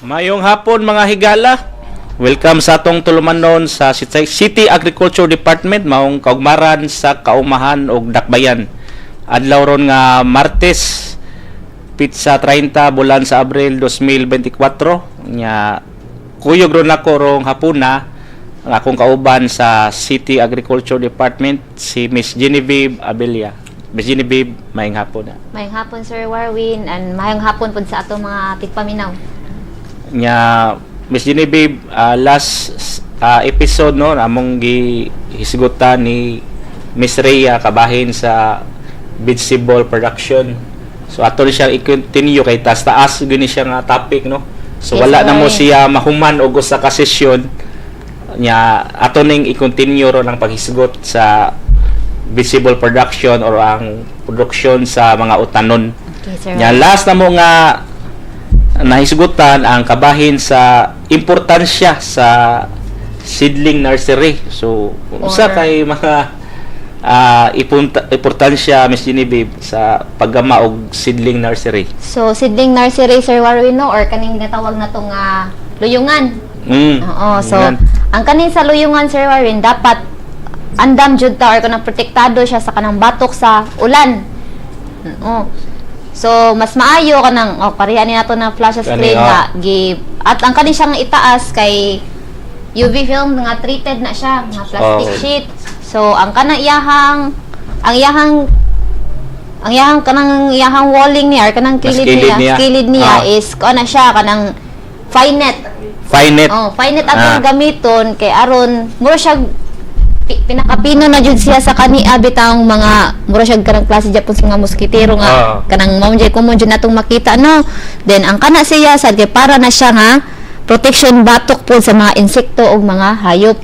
Mayong hapon, mga higala. Welcome sa atong tulumanon sa City Agriculture Department, maong kaugmaran sa kaumahan og dakbayan. Adlaw ron nga Martes, petsa 30 bulan sa Abril 2024 nya. Kuyog ron ako rong hapuna ang akong kauban sa City Agriculture Department, si Miss Genevieve Abella. Miss Genevieve, maayong hapon na. Maayong hapon, Sir Warwin, and maayong hapon pud sa atong mga tigpaminaw. Nya Miss Genevieve, last episode, no, among gihisgutan ni Miss Rhea kabahin sa vegetable production. So ato ni siya i-continue kay taas taas gini siya nga topic, no. So Yes, wala na mo sir. Siya mahuman og usa ka session. Nya ato ning i-continue ron ang paghisgot sa vegetable production or ang production sa mga utanon. Okay, Sir. Nya last na mo nga nahisgutan ang kabahin sa importansya sa seedling nursery. So, unsa kay mga importansya, Miss Genevieve, sa paggama og seedling nursery? So seedling nursery, Sir Warwin, no, or kaning ginatawag na to nga luyungan. Oo, so Yan. Ang kaning sa luyungan, Sir Warwin, dapat andam jud ta or kanang protektado siya sa kanang batok sa ulan. Oo. So mas maayo kanang, oh, pareha ni nato na flash Kani, screen oh. nga gi at ang kani siyang itaas kay UV film nga treated na siya nga plastic sheet. So ang kana iyahang ang iyahang kanang iyahang walling niya or kanang Mas kilid kilid niya, niya. Kilid niya is kuan na siya, kanang fine net. Fine net. Oh, fine net atong gamiton kay aron mura siya pinakapino na jud siya sa kania bitang mga mura siya kanang klase japon sa mga moskitero nga kanang mao jud common jud natong makita, no. Then ang kana siya sad kay para na siya nga protection batok po sa mga insekto o mga hayop.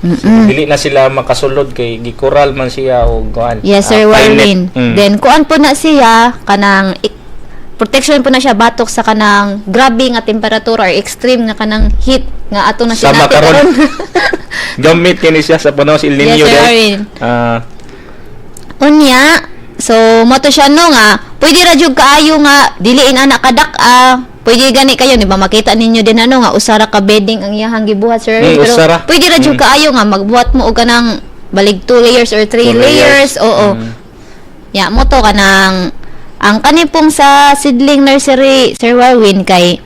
So, dili na sila makasulod kay gikural man siya og kuan. Yes, Sir Fine net. Warwin. Then kuan po na siya kanang protection po na siya batok sa kanang grabe nga temperatura or extreme nga kanang heat nga ato na Sama sinati karon. karon. Gamit kini siya sa panahon sa El Niño. Yes, Sir dahil. Warwin. Unya, so mo to siya, no, nga pwede ra jud kaayo nga dili in ana kadak-a. Pwede gani kayo, di ba, makita ninyo din ano nga usa ra ka bedding ang iyahang gibuhat, Sir Erwin. Pero Usa ra. pwede ra jud kaayo nga magbuhat mo og kanang balig two layers or three Two layers. layers. Oo. Ya mo to kanang ang kani pong sa seedling nursery, Sir Warwin, kay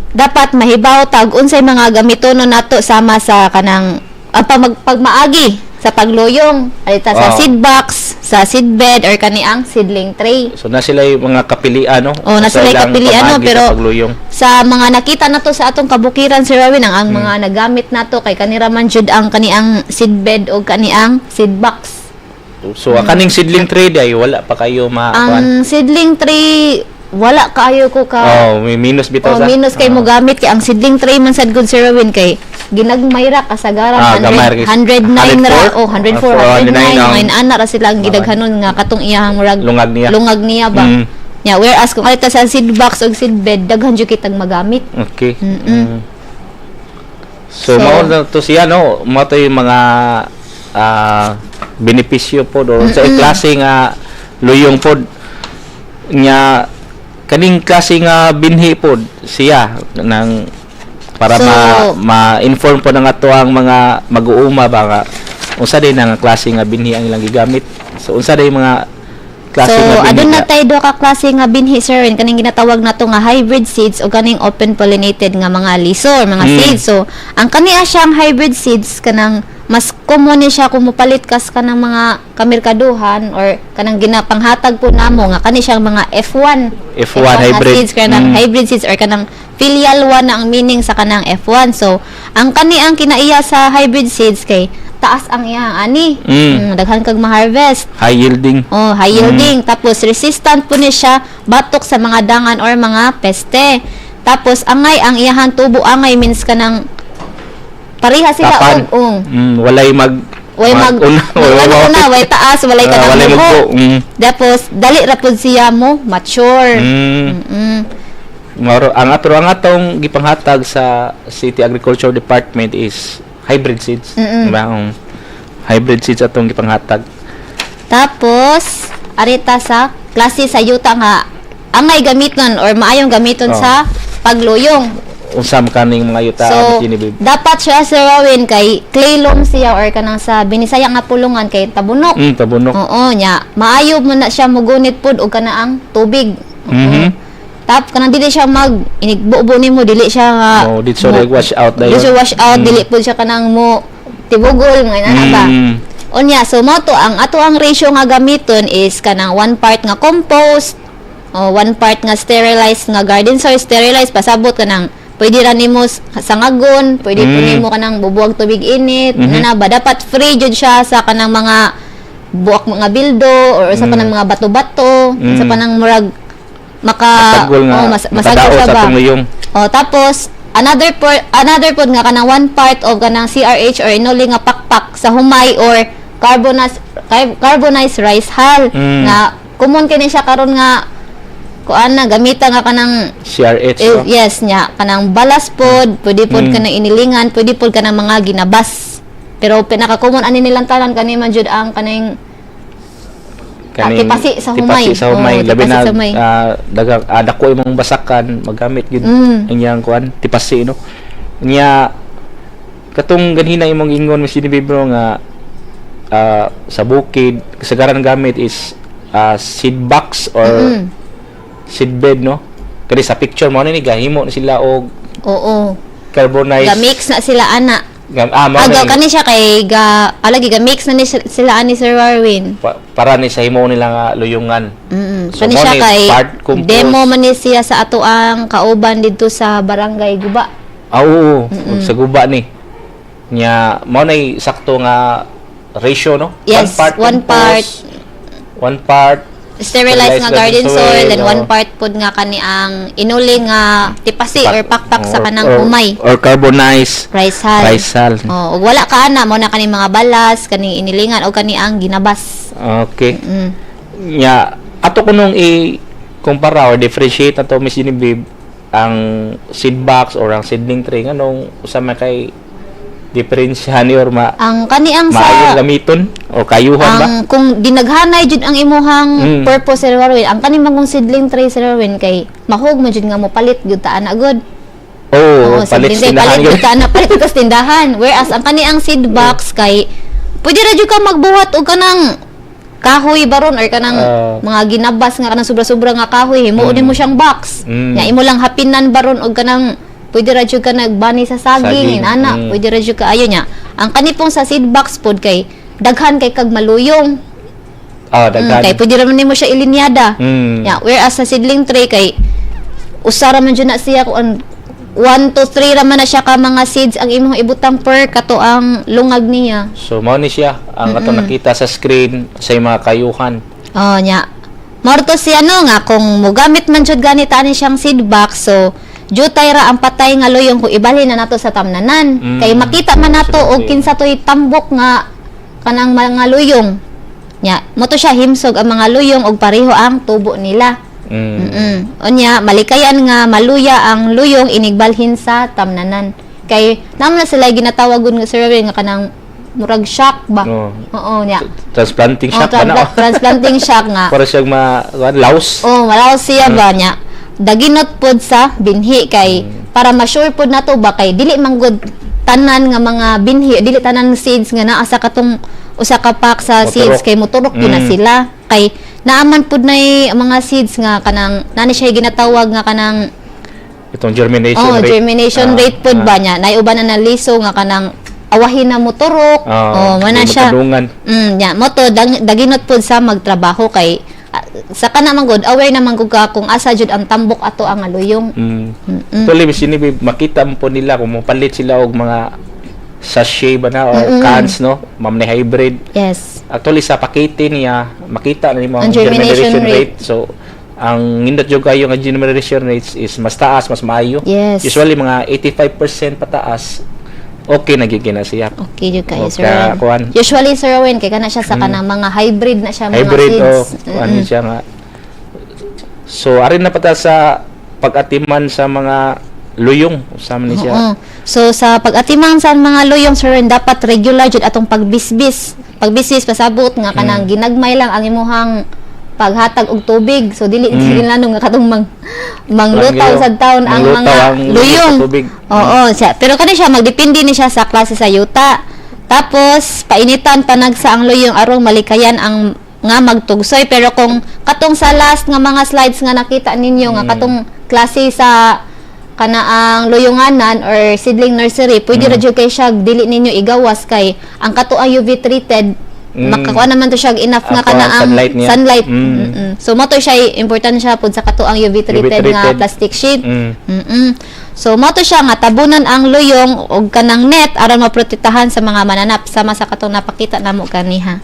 dapat mahibaw tag unsay mga gamitonon nato sama sa kanang ang pagmaagi sa pagluyong ay ta sa seed box, sa seed bed or kani ang seedling tray. So na sila yung mga kapilian, no? Oh, na Sa sila ilang kapilian, no, pamaagi sa pero pagluyong. Sa mga nakita nato sa atong kabukiran, Sir Warwin, ang mga nagamit nato kay kanira man jud ang kani ang seed bed o kani ang seed box. So ang kaning seedling tray ay wala pa kayo ma Ang seedling tray, wala kaayo ko ka Oh, may minus bitaw Oh, sa. minus kay mo gamit kay ang seedling tray man sad gud, Sir Rowin, kay ginagmay ra kasagaran. Gamay ra 100, kay 109 ra. 104? Oh, 104, 109, 109, ang mga ana ra sila ang gidaghanon nga katong iyahang murag lungag niya. Lungag niya ba. Ya, whereas kung alita sa seed box ug seed bed, daghan jud kitag magamit. So, mao na to siya, no. Mao to yung mga benepisyo po do sa klase nga luyong pod nya, kaning klase nga binhi pod siya nang para So, ma ma-inform po ng ato ang mga mag-uuma ba nga unsa day nga klase nga binhi ang ilang gigamit. So unsa day mga klase So, nga binhi aduna nga? tay duha ka klase nga binhi, Sir Ren, kaning ginatawag nato nga hybrid seeds o kaning open pollinated nga mga liso or mga seeds. So, ang kaniya siyang hybrid seeds, kanang mas common ni siya kung mopalit kas kanang mga kamerkaduhan or kanang ginapanghatag po namo nga kani siyang mga F1. F1 nga hybrid. seeds, kanang hybrid seeds or kanang filial 1 na ang meaning sa kanang F1. So, ang kani ang kinaiya sa hybrid seeds kay taas ang iyang ani. Daghan kag ma-harvest. High yielding. Oh, high yielding. Tapos resistant po ni siya batok sa mga dangan or mga peste. Tapos angay ang iyahan tubo. Angay means kanang pareha sila Tapan. og oh. Walay mag Way mag una, way una, way taas, walay kanang walay mubo. mugbo. Tapos dali ra pud siya mo mature. Maro, ang pero ang atong gipanghatag sa City Agriculture Department is hybrid seeds. Diba? Ang hybrid seeds atong gipanghatag. Tapos arita sa klase sa yuta nga angay gamiton or maayong gamiton sa pagluyong. Unsa man kaning mga yuta, So, Miss Genevieve? Dapat siya, Sir Rowin, kay clay loam siya or kanang sa Binisaya nga pulungan kay tabunok. Tabunok. Oo, nya. Maayo mo na siya mugunit pud og kana ang tubig. Oo. Tap kanang dili siya mag inigbubo nimo, dili siya nga Oh, dito so wash out dayon. Dili siya wash out, dili pud siya kanang mo tibugol mga inana ba. Unya, so mo to ang ato ang ratio nga gamiton is kanang one part nga compost o one part nga sterilized nga garden soil. Sterilized, pasabot kanang pwede ra nimo sangagon, pwede po nimo kanang bubuwag tubig init, na ba, dapat free jud siya sa kanang mga buak, mga bildo or sa kanang mga bato-bato, sa kanang murag maka Masagol nga oh, masagol makadao siya sa ba. atong luyong. Oh, tapos another pod nga kanang one part of kanang CRH or inuli nga pakpak sa humay or carbonized rice hull nga common kini siya karon nga kuan na gamita nga kanang CRH, eh, no? Yes, nya kanang balas pod, pwede pod kanang inilingan, pwede pod kanang mga ginabas, pero pinaka common ani nilang tanan kani man jud ang kaning Kaning tipasi sa humay. Tipasi sa humay, Oo, labi tipasi na sa humay. Daga dako imong basakan, magamit gyud ang iyang kuan, tipasi, no. Nya katong ganhina imong ingon, Miss Genevieve, bro, nga sa bukid kasagaran gamit is seed box or seed bed, no. Kani sa picture mo ni gahimo na sila og carbonized. Ga mix na sila ana. Mao Agaw na kani siya kay ga alagi ga mix na ni sila ani, Sir Warwin. Para ni sa himo nila nga luyungan. So, Kani mo siya ni kay part compost. Demo man ni siya sa ato ang kauban didto sa Barangay Guba. Ah, oo, sa guba ni. Nya mao nay sakto nga ratio, no? Yes, one part compost, one part sterilized nga garden soil, and one part pod nga kani ang inuli nga tipasi or pakpak sa kanang humay. Or carbonized rice hull. Rice hull. Oh, ug wala ka ana mo na kaning mga balas, kaning inilingan o kani ang ginabas. Okay. Nya ato ko nung i kumpara or differentiate ato, Miss Genevieve, ang seed box or ang seedling tray, nganong usa man kay diferensya ni or ma Ang kani ang sa maayong gamiton o kayuhan ba? Ang kung dinaghanay jud ang imuhang purpose, Sir Warwin, ang kani mangong seedling tray, Sir Warwin, kay mahog mo jud nga mo palit gyud ta ana gud. Oh, Oo, palit seedling tray, tindahan palit yun. gyud ta ana, palit ka sa tindahan. Whereas ang kani ang seed box kay pwede ra jud ka magbuhat og kanang kahoy baron or kanang mga ginabas nga kanang sobra-sobra nga kahoy, himuon nimo siyang box. Nya imo lang hapinan baron og kanang pwede ra jud ka nagbani sa saging, Saging, ana, pwede ra jud ka ayo nya. Ang kani pong sa seed box pod kay daghan kay kag maluyong. Daghan. Kay pwede ra man nimo siya ilinyada. Ya, whereas sa seedling tray kay usa ra man jud na siya kung 1 to 3 ra man na siya ka mga seeds ang imong ibutang per kato ang lungag niya. So mao ni siya ang atong nakita sa screen sa mga kayuhan. Oh, nya. Mao to siya, no, nga kung mogamit man jud ganit ani siyang seed box, so jutay ra ang patay nga luyong kung ibalhin na nato sa tamnanan. Kay makita man nato og kinsa to'y tambok nga kanang mga luyong. Nya, mo to siya himsog ang mga luyong og pareho ang tubo nila. Unya, malikayan nga maluya ang luyong inigbalhin sa tamnanan. Kay naman na sila ginatawagon nga, Sir Erwin, nga kanang murag shock ba? Oo. Oo, nya. Transplanting Oh, shock ba na? Transplanting shock nga. Para siyang ma laos. Oh, malaos siya ba niya. Daginot pod sa binhi kay para ma-sure pod nato ba kay dili man gud tanan nga mga binhi, dili tanan seeds nga naa sa katong usa ka pack sa Moturok. Seeds kay moturok gyud na sila. Kay naaman pod nay mga seeds nga kanang nani siya ginatawag nga kanang Itong germination oh, rate. Germination rate pod ba niya. Nay uban na naliso nga kanang awahin na moturok. Oh, man na di siya. magkadungan. Nya mo to daginot pod sa magtrabaho kay sa kana man gud aware naman gud ka kung asa jud ang tambok ato ang aluyong. Tuloy, Miss Genevieve, makita mo po nila kung mopalit sila og mga sachet ba na or cans, no? Ma'am ni hybrid. Yes. Actually, sa pakete niya, makita na nimo ang ang germination germination rate. So, ang nindot jud kayo nga germination rates is mas taas, mas maayo. Usually, mga 85% pataas, okay na gyud na siya. Okay jud kayo, Okay, Sir Owen. kuan. Usually, Sir Owen, kay kana siya sa kanang mga hybrid na siya mga Hybrid seeds. O kuan siya nga. So, arin na pata sa pag-atiman sa mga luyong, usa man ni siya. Oo. So sa pag-atiman sa mga luyong, Sir Owen, dapat regular jud atong pagbisbis. Pagbisbis pasabot nga kanang ginagmay lang ang imuhang paghatag og tubig. So dili mm. nga katong manglutaw Lang sa taon ang manglutaw mga ang luyong. Sa tubig. Oo, siya. Pero kani siya, magdepende ni siya sa klase sa yuta. Tapos painitan panagsa ang luyong aron malikayan ang nga magtugsoy, pero kung katong sa last nga mga slides nga nakita ninyo nga katong klase sa kana ang luyunganan or seedling nursery, pwede ra jud kay siya dili ninyo igawas kay ang kato ang UV treated, makakuha naman to siya enough nga Ako kana ang ang sunlight niya. Sunlight. So mo to siya important siya pud sa kato ang UV treated nga treated. Plastic sheet. So mo to siya nga tabunan ang luyong og kanang net aron maprotektahan sa mga mananap, sama sa katong napakita namo kaniha.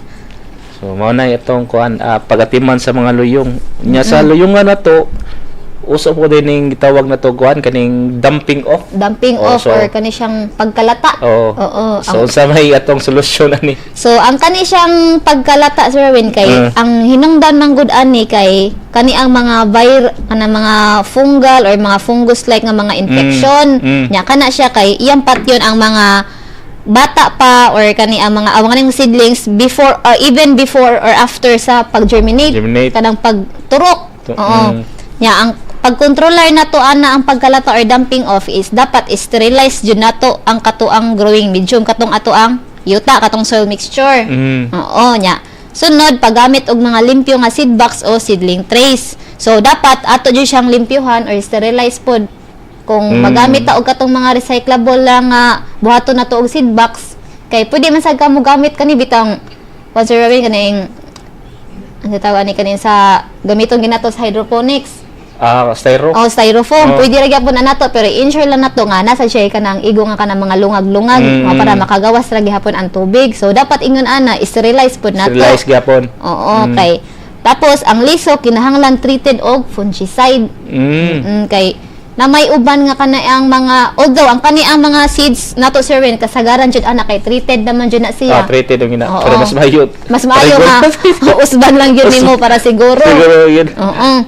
So mao na itong kuan, pagatiman sa mga luyong. Nya sa luyongan na to, uso po din ning gitawag na to kuan, kaning damping off. Damping Oh, off or kani siyang pagkalata. Oo. Oo. So unsa may atong solusyon ani? So ang kani siyang pagkalata, Sir Erwin, kay ang hinungdan man gud ani kay kani ang mga kanang mga fungal or mga fungus like nga mga infection. Nya kana siya kay iyang patyon ang mga bata pa or kani ang mga awang kaning seedlings before or even before or after sa pag-germinate, Germinate. Kanang pagturok. Oo. Nya ang pagkontrolar nato ana ang pagkalata or damping off is dapat sterilize jud nato ang katuang growing medium, katong ato ang yuta, katong soil mixture. Oo, nya. Sunod, paggamit og mga limpyo nga seed box o seedling trays. So dapat ato jud siyang limpyuhan or sterilize pod. Kung magamit ta og katong mga recyclable lang nga buhaton nato og seed box, kay pwede man sad ka mo gamit kani bitang conserving kaning, ano tawag ani, kaning sa gamiton ginato sa hydroponics. Ah, styro. Oh, styrofoam. Pwede ra gyapon na nato, pero ensure lang nato nga nasa siya kanang igo nga kanang mga lungag-lungag nga para makagawas ra gihapon ang tubig. So dapat ingon ana, sterilize pod nato. Sterilize gyapon. Oo, kay tapos ang liso kinahanglan treated og fungicide. Kay na may uban nga kana ang mga, although ang kani ang mga seeds nato, Sir Win, kasagaran jud ana kay treated naman jud na siya. Ah, treated ang ina. Oo. Pero mas maayo. Mas maayo nga usban lang gyud nimo para siguro. Siguro yun. Oo.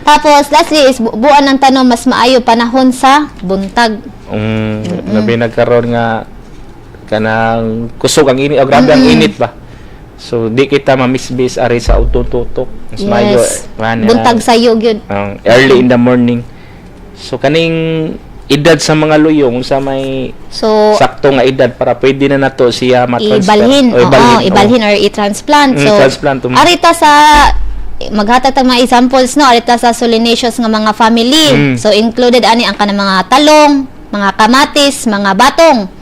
Tapos lastly is buan ng tanom mas maayo panahon sa buntag. Labi nagkaroon nga kanang kusog ang init o grabe ang init ba. So di kita mamisbis ari sa utututok. Mas maayo kuan, Buntag sayo gyud. Ang early in the morning. So kaning edad sa mga luyong, sa may So sakto nga edad para pwede na nato siya ma-transfer? Ibalhin, O, oo, ibalhin, oo. Ibalhin or i-transplant. So transplant, arita sa maghatag tag mga examples, no, arita sa solanaceous nga mga family. So included ani ang kanang mga talong, mga kamatis, mga batong.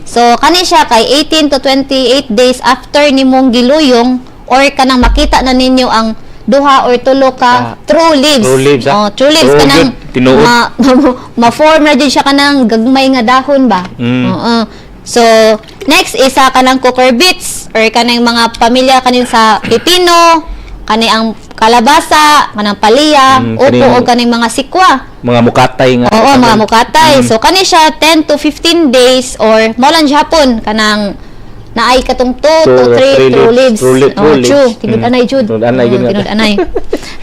So kani siya kay 18 to 28 days after nimong giluyong or kanang makita na ninyo ang duha or tulo ka true leaves. True leaves, ah. Oh, true leaves True kanang gyud, tinuod. Ma-form na jud siya kanang gagmay nga dahon ba. Oo. So, next is sa kanang cucurbits or kanang mga pamilya kanin sa pipino, kani ang kalabasa, kanang paliya, upo o kaning mga sikwa. Mga mukatay nga. Oo, mga mukatay. So kani siya 10 to 15 days or mo lang hapon kanang naay katong 2 to Two, 3 three true leaves. leaves. True Oh, leaves. true. Tinud-anay jud. Tinud-anay jud nga. Tinud-anay.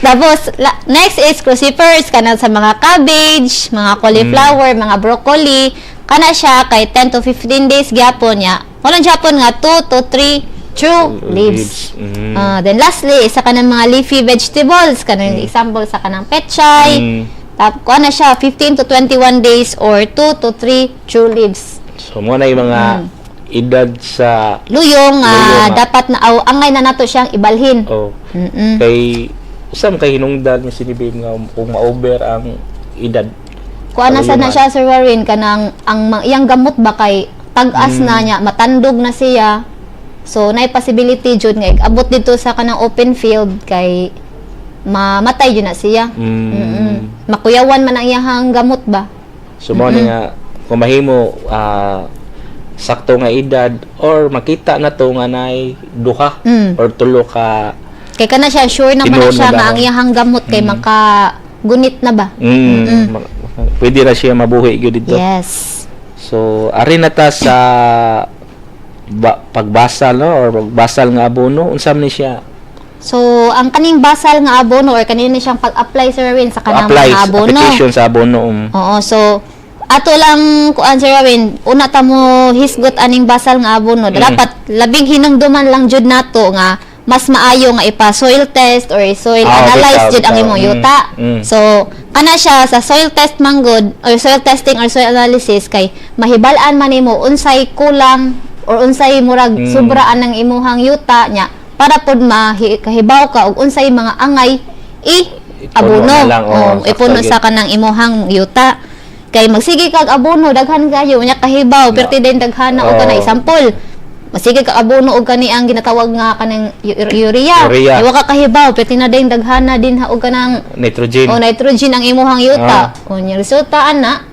Tapos next is crucifers, kanang sa mga cabbage, mga cauliflower, mga broccoli. Kana siya kay 10 to 15 days gyapon niya. Mo lang gyapon nga 2 to 3 true leaves. Ah, then lastly, isa kanang mga leafy vegetables, kanang example sa kanang pechay. Tap kuha na siya 15 to 21 days or 2 to 3 true leaves. So mo na yung mga edad sa Luyong, luyong, ah. Dapat na aw, angay na nato siyang ibalhin. Oh, kay usa man kay hinungdan nga sinibim nga kung ma-over ang edad. Kuha na Sa sad na luyongan. siya, Sir Warren, kanang ang iyang gamot ba kay tag-as na niya, matandog na siya. So naay possibility jud nga abot dito sa kanang open field kay mamatay jud na siya. Makuyawan man ang iyahang gamot ba. So mo ni nga kung mahimo sakto nga edad or makita na to nga nay duha or tulo ka. Kay kana siya sure naman na Tinuod siya na nga ang dahon. iyahang gamot kay maka gunit na ba. Pwede ra siya mabuhi gyud dito. Yes. So ari na ta sa pagbasal, no, or pagbasal nga abono, unsa man ni siya? So, ang kaning basal nga abono or kanina siyang pag-apply, Sir Erwin, sa kanang Apply mga abono. Application sa abono. Oo, so ato lang kuan, Sir Erwin, una ta mo hisgot aning basal nga abono. Dapat labing hinumduman lang jud nato nga mas maayo nga ipa soil test or soil analyze jud ang imong yuta. So kana siya sa soil test manggod or soil testing or soil analysis kay mahibal-an man nimo unsay kulang or unsay murag sobra anang imuhang yuta nya para pod mahibaw ka og unsay mga angay i Ipuno abono na lang, oo, o sakto ipuno gyud. sa kanang imuhang yuta kay magsige kag abono, daghan kayo nya kahibaw perti din daghan na og kanang example, masige kag abono og kani ang ginatawag nga kanang urea. Urea. Ay, wa ka kahibaw perti na din daghana din ha og kanang Nitrogen. O nitrogen ang imuhang yuta. O nya resulta ana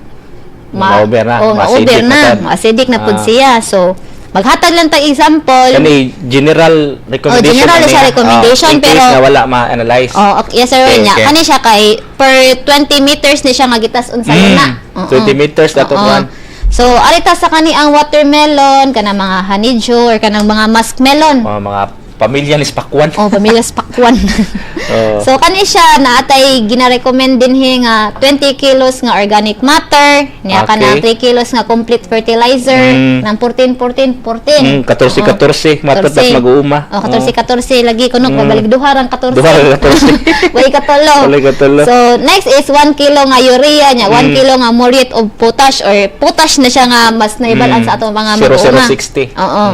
Ma-over na, o ma-acidic ma-over na na, sad. ma-acidic na pud siya. So maghatag lang tag example. Kani general recommendation. Oh, general ani, siya ah. recommendation, In case pero nga wala ma-analyze. Oh, okay. Yes, sir. Nya. Okay. Kani siya kay per 20 meters ni siya nga gitas-on sa luna. 20 meters na to, kuan. So, arita sa kani ang watermelon, kanang mga honeydew or kanang mga muskmelon. Mga pamilya ni Spakwan. Oh, pamilya Spakwan. Oo. So kani siya naatay gina-recommend din hi nga 20 kilos nga organic matter, niya kanang 3 kilos nga complete fertilizer, ng 14 14 14. 14 14 matod 14. mag-uuma. Oh, 14 14 lagi kuno pabalik duha rang 14. Duha rang 14. Way katulo. Walay katulo. So next is 1 kilo nga urea nya, 1 kilo nga muriate of potash or potash na siya nga mas naibalan sa atong mga 0, mag-uuma. 0, 60. Oo.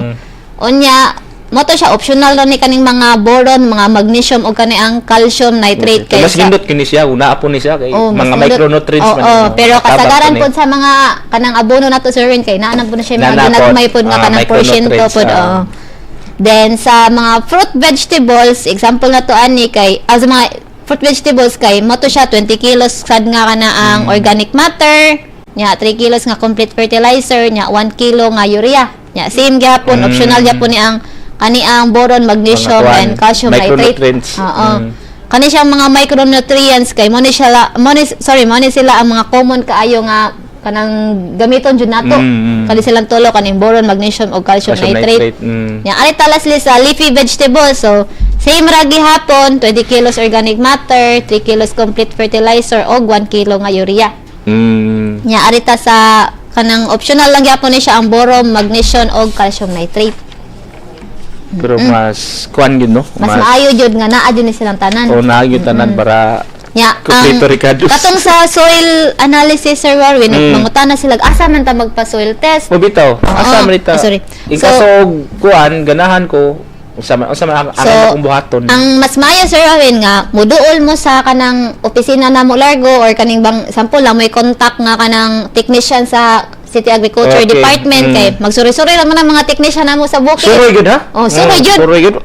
Unya, mo to siya optional ra ni kaning mga boron, mga magnesium o kani ang calcium nitrate Kay mas nindot kini siya, una po ni siya kay Oh, mas mga nindot. micronutrients Oo, man ni, no? pero Tabak kasagaran po ni. pod sa mga kanang abono nato, Sir Ren, kay naa na po na siya mga Naa na pod. ginagmay pod nga kanang porsyento micronutrients, pod. Oo. Then sa mga fruit vegetables, example na to ani kay sa mga fruit vegetables kay mo to siya 20 kilos sad nga kana ang organic matter, nya 3 kilos nga complete fertilizer, nya 1 kilo nga urea. Nya same gyapon, optional gyapon ni ang kani ang boron, magnesium Mga kuan, and calcium nitrate. micronutrients. Oo. Kani siyang mga micronutrients kay mo ni siya mo ni, sorry, mo ni sila ang mga common kaayo nga kanang gamiton jud nato. Kani silang tulo, kaning boron, magnesium ug calcium Calcium nitrate. nitrate. Nya ari talasli sa leafy vegetables. So same ra gihapon, 20 kilos organic matter, 3 kilos complete fertilizer og 1 kilo nga urea. Nya ari ta sa kanang optional lang gyapon ni siya ang boron, magnesium og calcium nitrate. Pero mas kuan yun, no? Mas maayo jud nga naa jud ni silang tanan. O naa gyud tanan para Nya, kompleto rekados. Katong sa soil analysis, Sir Warwin, mangutana sila, asa man ta magpa-soil test? O bitaw, asa Oo. man ita? Ah, sorry. In So- kaso og kuan ganahan ko unsa man ang So, akong buhaton. ang mas maayo, Sir Warwin, nga muduol mo sa kanang opisina namo largo or kaning bang sample lang may contact nga kanang technician sa City Agriculture Department kay magsuri-suri naman ang mga technician namo sa bukid. Suroy gyud ha? Oh, suroy gyud. Suroy gyud.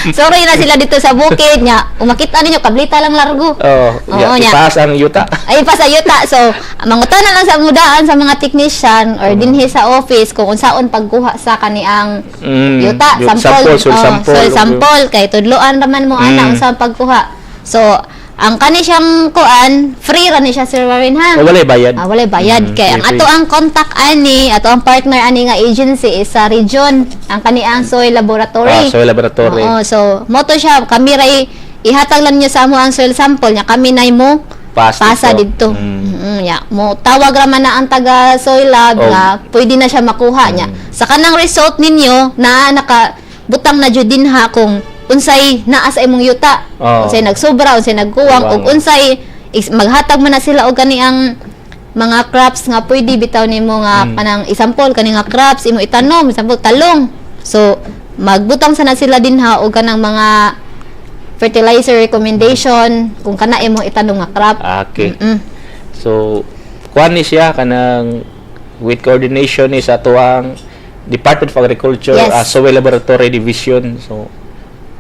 Suroy na sila dito sa bukid nya. Umakita ninyo kablita lang largo. Oh, Oo, yeah, nya. ipaas ang yuta. Ay pa sa yuta. So, mangutana lang sa mudaan sa mga technician or dinhi sa office kung unsaon pagkuha sa kaniang yuta, sample. Sample, soil Oh, sample. soil sample kay tudloan raman mo ana unsa ang pagkuha. So, ang kani siyang kuan, free ra ni siya, Sir Warren, ha. O walay bayad. Ah, walay bayad kay ang free, ato ang contact ani, ato ang partner ani nga agency is sa region, ang kaniang soil laboratory. Ah, soil laboratory. Oo, so mo to siya kami ray ihatag lang niyo sa amo ang soil sample nya kami nay mo Pass pasa dito. didto. Ya, mo tawag ra man na ang taga soil lab nga pwede na siya makuha niya. Sa kanang result ninyo na naka butang na jud dinha kung unsay naa sa imong yuta, unsay nagsobra, unsay nagkuwang Kuwang. ug unsay maghatag man na sila og kani ang mga crops nga pwede bitaw nimo nga kanang example kani nga crops imo itanom, example talong. So magbutang sana sila dinha og kanang mga fertilizer recommendation kung kana imo itanom nga crop. Ah, okay. So, kuan ni siya kanang with coordination ni sa atuang Department of Agriculture, Soil Laboratory Division. So,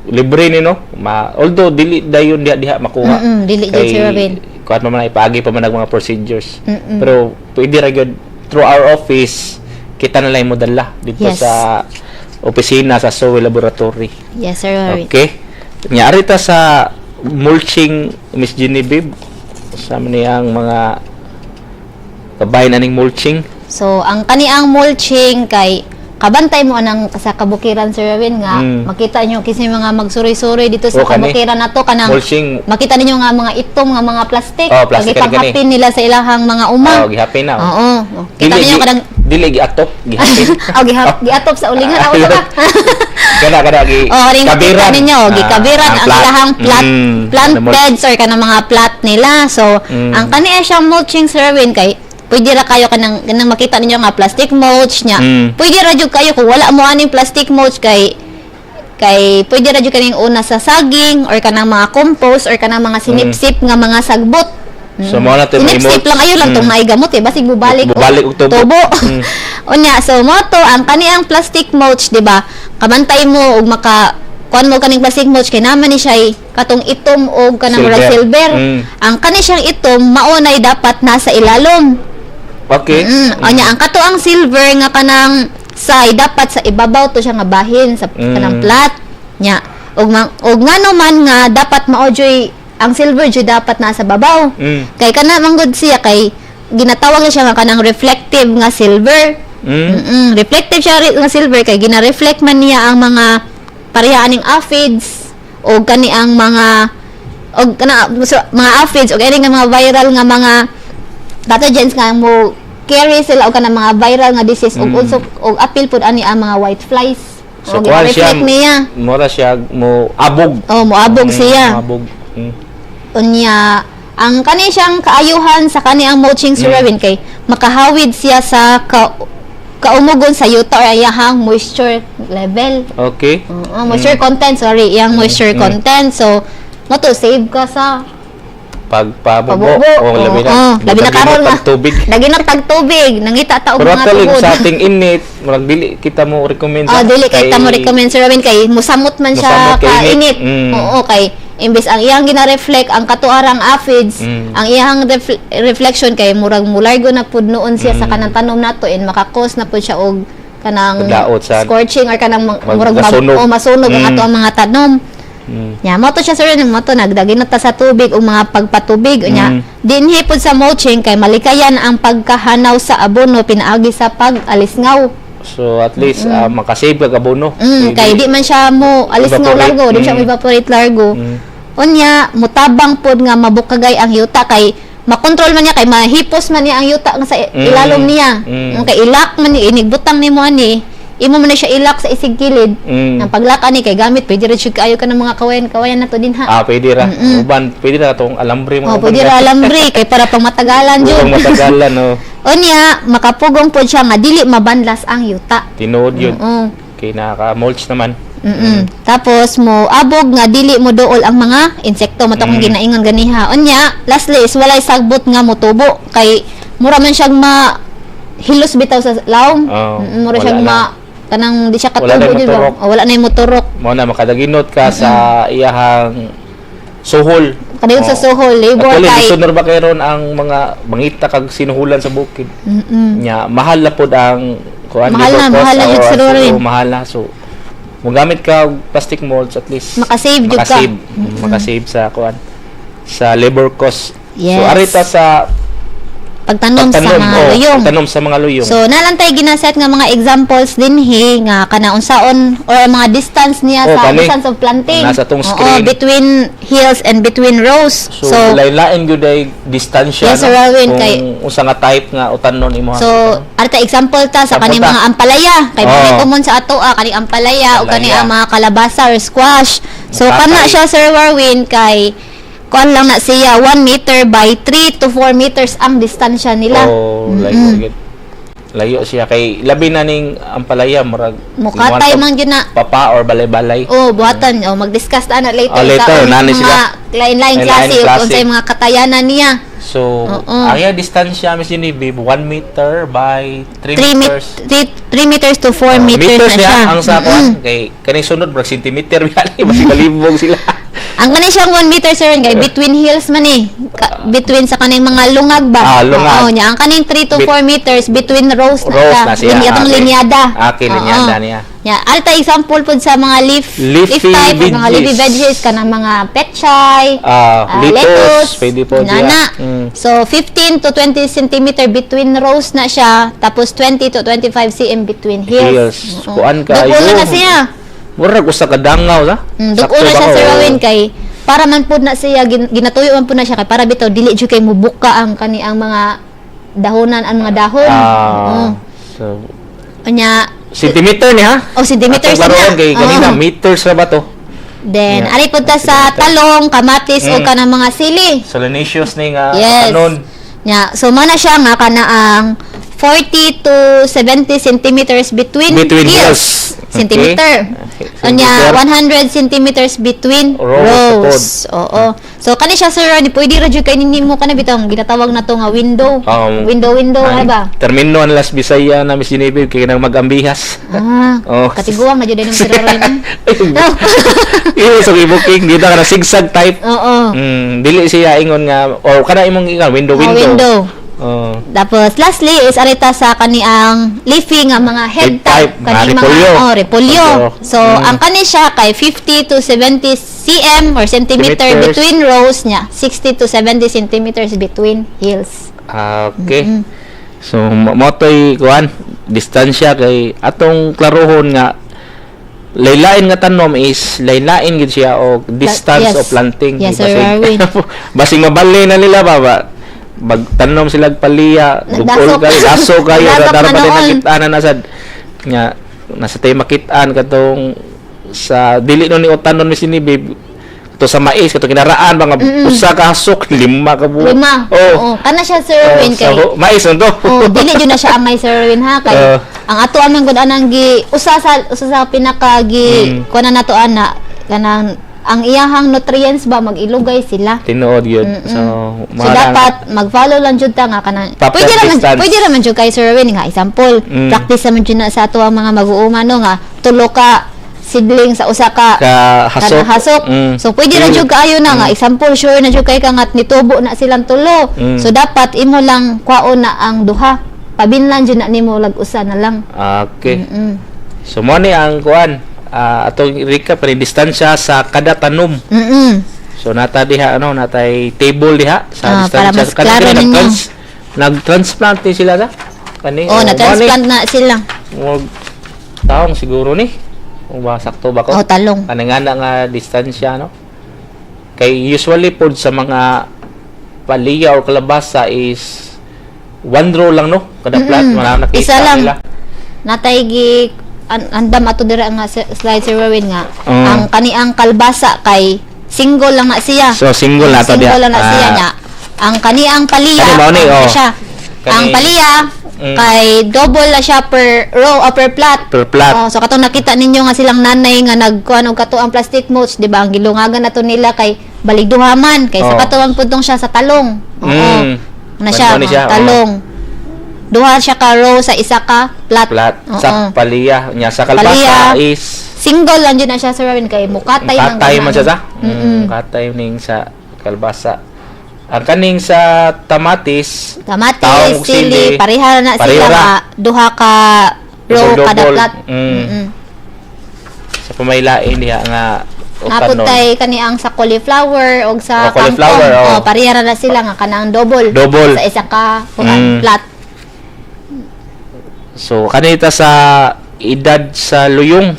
libre ni no. Ma, although dili dayon diha diha makuha. Dili gyud, Kay Sir Robin. kuan man man ipaagi pa man ang mga procedures. Pero pwede ra gyud through our office kita na lang mo dala dito sa opisina sa Soil Laboratory. Yes, Sir Robin. Okay. Nya ari ta sa mulching, Miss Genevieve. Sa man ang mga kabahin aning mulching? So, ang kaniang mulching kay kabantay mo anang sa kabukiran, Sir Robin, nga makita nyo kasi mga magsuroy-suroy dito sa Oh, kani. kabukiran nato kanang Mulching. Makita ninyo nga mga itom nga mga plastic. Oh, plastic kani, kani. Gipanghapin nila sa ilahang mga uma. Oh, gihapin na. Oo. Kita ninyo kanang Dili Dili giatop, gihapin. Oh, giatop sa ulingan ako ba? Kana gi Oh, ring kabiran. Ninyo, gikabiran Ah, ang plat. ilahang plat, plant Ano mo- beds or kanang mga plat nila. So, ang kaniya siyang mulching, Sir Erwin, kay pwede ra kayo kanang makita ninyo nga plastic mulch nya. Pwede ra jud kayo kung wala mo aning plastic mulch kay pwede ra jud kaning una sa saging or kanang mga compost or kanang mga sinipsip nga mga sagbot. So mo na to may Sinipsip lang ayo lang tong naigamot eh basig bubalik Bubalik og tubo. Tubo. Unya, so mo to ang kaniang plastic mulch, di ba? Kamantay mo og maka kuan mo kaning plastic mulch kay naman ni siya katong itom og kanang murag Silver. silver. Ang kani siyang itom maunay dapat nasa ilalom. Unya ang kato ang silver nga kanang side dapat sa ibabaw to siya nga bahin sa kanang plat nya. Og ngano man nga dapat mao joy ang silver joy dapat nasa babaw. Kay kana manggod siya kay ginatawag na siya nga kanang reflective nga silver. Reflective siya nga silver kay gina-reflect man niya ang mga pareha aning aphids o kani ang mga og kana so, mga aphids og ini nga mga viral nga mga pathogens nga mo carry sila og kanang mga viral nga disease og also og apil pud ani ang mga white flies. So Og kuan siya, gina-reflect niya. mura siya mo abog. Oh, moabog siya. Moabog. Unya, ang kani siyang kaayuhan sa kani ang mulching, Sir Erwin, kay makahawid siya sa kaumugon sa yuta or iyahang moisture level. Oo, moisture content, sorry, iyang moisture content. So, mo to save ka sa Pagpabubo. pabubo. Oh, labi na. Oo, labi na karon nga. Tubig. Dagi tag tubig, nangita ta og Pero mga actually, tubod. sa ating init, murag dili kita mo recommend. Ah, dili kay ta mo recommend, Sir Erwin, kay musamot man siya Musamot kay ka init. init. Oo, kay imbes ang iyang gina-reflect ang katuarang aphids, ang iyang reflection kay murag mulargo na pud noon siya sa kanang tanom nato and maka-cause na pud siya og kanang Pagdaot scorching or kanang murag masunog. O masunog ang ato ang mga tanom. Nya mo to siya, sir, mo to nagdagi na ta sa tubig o mga pagpatubig unya. Dinhi pud sa mulching kay malikayan ang pagkahanaw sa abono pinaagi sa pag-alisngaw. So at least makasave ka abono. Kay di man siya mo alis nga Evaporate. largo, di siya mo evaporate largo. Unya, mutabang pod nga mabukagay ang yuta kay makontrol man niya kay mahipos man niya ang yuta nga sa ilalom niya. Kay ilak man ni inigbutang nimo ani, imo man na siya ilak sa isig kilid. Ang paglak ani kay gamit pwede ra jud kaayo ka ng mga kawayan, kawayan na to din ha. Ah, pwede ra. Uban, pwede ra tong alambre mga Oh, pwede ra alambre kay para pang matagalan jud. Upang matagalan, no. Unya, makapugong pod siya nga dili mabanlas ang yuta. Tinuod yun. Oo. Kay naka-mulch naman. Tapos mo abog nga dili mo duol ang mga insekto mo akong ginaingon ganiha. Unya, lastly is walay sagbot nga motubo kay mura man siyang ma hilos bitaw sa lawom. Oh, mura wala siyang na. ma kanang di siya Wala na katubo di ba? moturok. Oh, wala na yung moturok. Mo na makadaginot ka sa iyahang suhol. Kadayon sa suhol, labor Actually, kay gusto na ba kay ron ang mga mangita kag sinuhulan sa bukid? Nya mahal na pod ang kuan Mahal labor na, cost mahal na or jud ang sa suhol, ron. mahal na. So mogamit ka og plastic molds, at least Makasave jud ka. Makasave, makasave sa kuan sa labor cost. So arita sa Pagtanom sa pagtanom, mga oh, luyong. Pagtanom sa mga luyong. So nalantay ginaset nga mga examples dinhi nga kana unsaon or mga distance niya Oh, sa kani. distance of planting. Nasa tong Oo, screen. between hills and between rows. So, lain-lain gyud ay distansya Yes, Sir Alwin, kung unsa nga type nga utanon imo. So, arta example ta sa Example kaning ta. mga ampalaya. Kay oh, common sa ato ah, kaning ampalaya o kani Ampalaya. ang mga kalabasa or squash. So Mukatay. kana siya, Sir Warwin, kay kuan lang na siya 1 meter by 3 to 4 meters ang distansya nila. Oh, layo gyud. Layo siya kay labi na ning ampalaya murag Mukatay man gyud na. papa or balay-balay. Oh, buhatan. Oh, mag-discuss ta na later Oh, later, sa nani mga sila. lain-lain Lain-lain klase ug klase. unsay mga katayanan niya. So, ang iyang distansya, Miss Genevieve, 1 meter by 3 3 meters. 3 meters to 4 Oh, meters, na niya siya. ang sa kuan kay kaning sunod murag centimeter biya basi malibog sila. Ang kani siyang 1 meter, sir, kay between hills man eh. Between sa kaning mga lungag ba? Ah, lungag. Oo, niya. Ang kaning 3 to 4 meters between rows na Rows siya. na siya. Linya, atong linyada. Okay, Oo. linyada niya. Nya, alta example pod sa mga leaf Leafy leaf type, o mga leafy veggies. veggies kanang mga pechay, Lettuce, pwede po siya. Nana. So 15 to 20 centimeter between rows na siya, tapos 20 to 25 cm between hills. Hills. Oo. Kuan kaayo. Duol na siya. Murag usa ka dangaw sa. Duol na siya, Sir Owen, kay para man pud na siya ginatuyo man pud na siya kay para bitaw dili jud kay mubuka ang kani ang mga dahonan, ang mga dahon. Oo. So, So Unya centimeter ni ha? Oh, centimeters Atong na. Laruon kay ganina Oo. meters ra ba to? Then Yeah. ari pud ta sa Centimeter. Talong, kamatis o kanang mga sili. Solanaceous ni nga Yes. kanon. Nya, so mo na siya nga kana ang 40 to 70 centimeters between, Between hills. hills. Centimeter. Okay. Unya, Centimeter. 100 centimeters between Rows rows. Oo. So kani siya, Sir Ronnie, pwede ra jud kay nimo kana bitong ginatawag na to nga window. Window window Ay, nga ba? Termino ang las Bisaya na Miss Genevieve kay nang mag-ambihas. Ah, Oh. katiguang na jud nimo, Sir Ronnie. Iyo sa booking dito ka na zigzag type. Oo. Dili siya ingon nga or kana imong ingon window Oh, window. window. Oh. Tapos lastly is arita sa kaniang leafy nga mga head Head type, type, kaning mga mga repolyo. oh, repolyo. Repolyo. So ang kani siya kay 50 to 70 cm or centimeter Centimeters. between rows niya, 60 to 70 centimeters between hills. Ah, okay. So mo to'y kuan distansya kay atong klarohon nga laylain nga tanom is laylain gid siya og distance Yes. of planting. Yes, Sir Arwin. Basing mabali na nila ba ba magtanom sila og paliya, dugol Nagdasok. kayo, daso kayo, Nagdasok dara na pa din noon. nakit-an na nasad nga nasa tayo makit-an katong sa dili no ni utanon mi sini babe to sa mais kato kinaraan mga usa ka hasok, lima ka buok. Lima. Oh. Oo. Kana siya, Sir Oh, Erwin, kay sa mais na to. Oh, dili jud na siya angay, Sir Erwin, ha, kay ang ato amang gud anang gi usa sa pinaka gi kuan na nato ana kanang ang iyahang nutrients ba mag-ilugay sila. Tinuod yun. So, So mga dapat mag-follow lang jud ta nga kanang Proper pwede ra man distance. Pwede ra man jud kay Sir Erwin nga example, practice ra man jud na sa ato ang mga mag-uuma no nga tulo ka seedling sa usa ka ka hasok. kanang hasok. So pwede ra jud kaayo na nga example, sure na jud kay ka nga nitubo na silang tulo. So dapat imo lang kwaon na ang duha. Pabinlan jud na nimo lag usa na lang. Okay. So mo ni ang kuan atong recap ni distansya sa kada tanom. So nata diha ano natay table diha sa Ah, para distansya mas kada klaro kani ninyo. Nag-transplant ni sila sa kani. Oh, na transplant na sila. Mo taong siguro ni. O ba sakto ba ko? Oh, talong. Kanang nga na nga distansya no. Kay usually pod sa mga palya or kalabasa is one row lang no kada plant wala nakita Isa lang. nila. Natay gi andam ato dira nga slide, Sir Erwin, nga ang kaniang kalbasa kay single lang na siya. So single na to Single diha. lang na siya Ah, niya. Ang kaniang paliya, Kani mao ni, ano oh. siya. Ang paliya kay double na siya per row or per plot. Per plot. Oh, so katong nakita ninyo nga silang nanay nga nagkuan og kato ang plastic mulch, di ba? Ang gilungagan nato nila kay baligduha man kay sa katuan pud tong siya sa talong. Oo. Na siya, Mao ni siya, oh, oh. talong. Duha siya ka row sa isa ka plot. Plat Oo. sa paliya nya sa kalbasa Paliya. is Single lang jud na siya, Sir Erwin, kay mukatay man katay gud man na, siya no? sa katay ning sa kalbasa. Ang kaning sa tamatis, Kamatis, taong sili, sili, pareha na pareha sila ra. nga duha ka row Double. kada plot. Sa pamaylain diha nga o Napod kanon. kay kani ang sa cauliflower og sa Oh, cauliflower, kangkong. oh. Oh, pareha ra na sila nga kanang double. Double. Sa isa ka kuan plot. So kanita sa edad sa luyong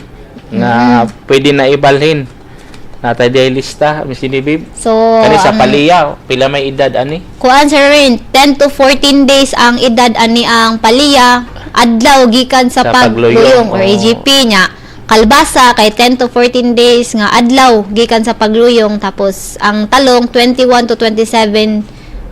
nga pwede na ibalhin. Natay diay lista, Miss Genevieve. So Kani sa ang paliya, pila may edad ani? Kuan, Sir Rin, 10 to 14 days ang edad ani ang paliya adlaw gikan sa Sa pagluyong, pagluyong or oh. AGP niya. Kalbasa kay 10 to 14 days nga adlaw gikan sa pagluyong, tapos ang talong 21 to 27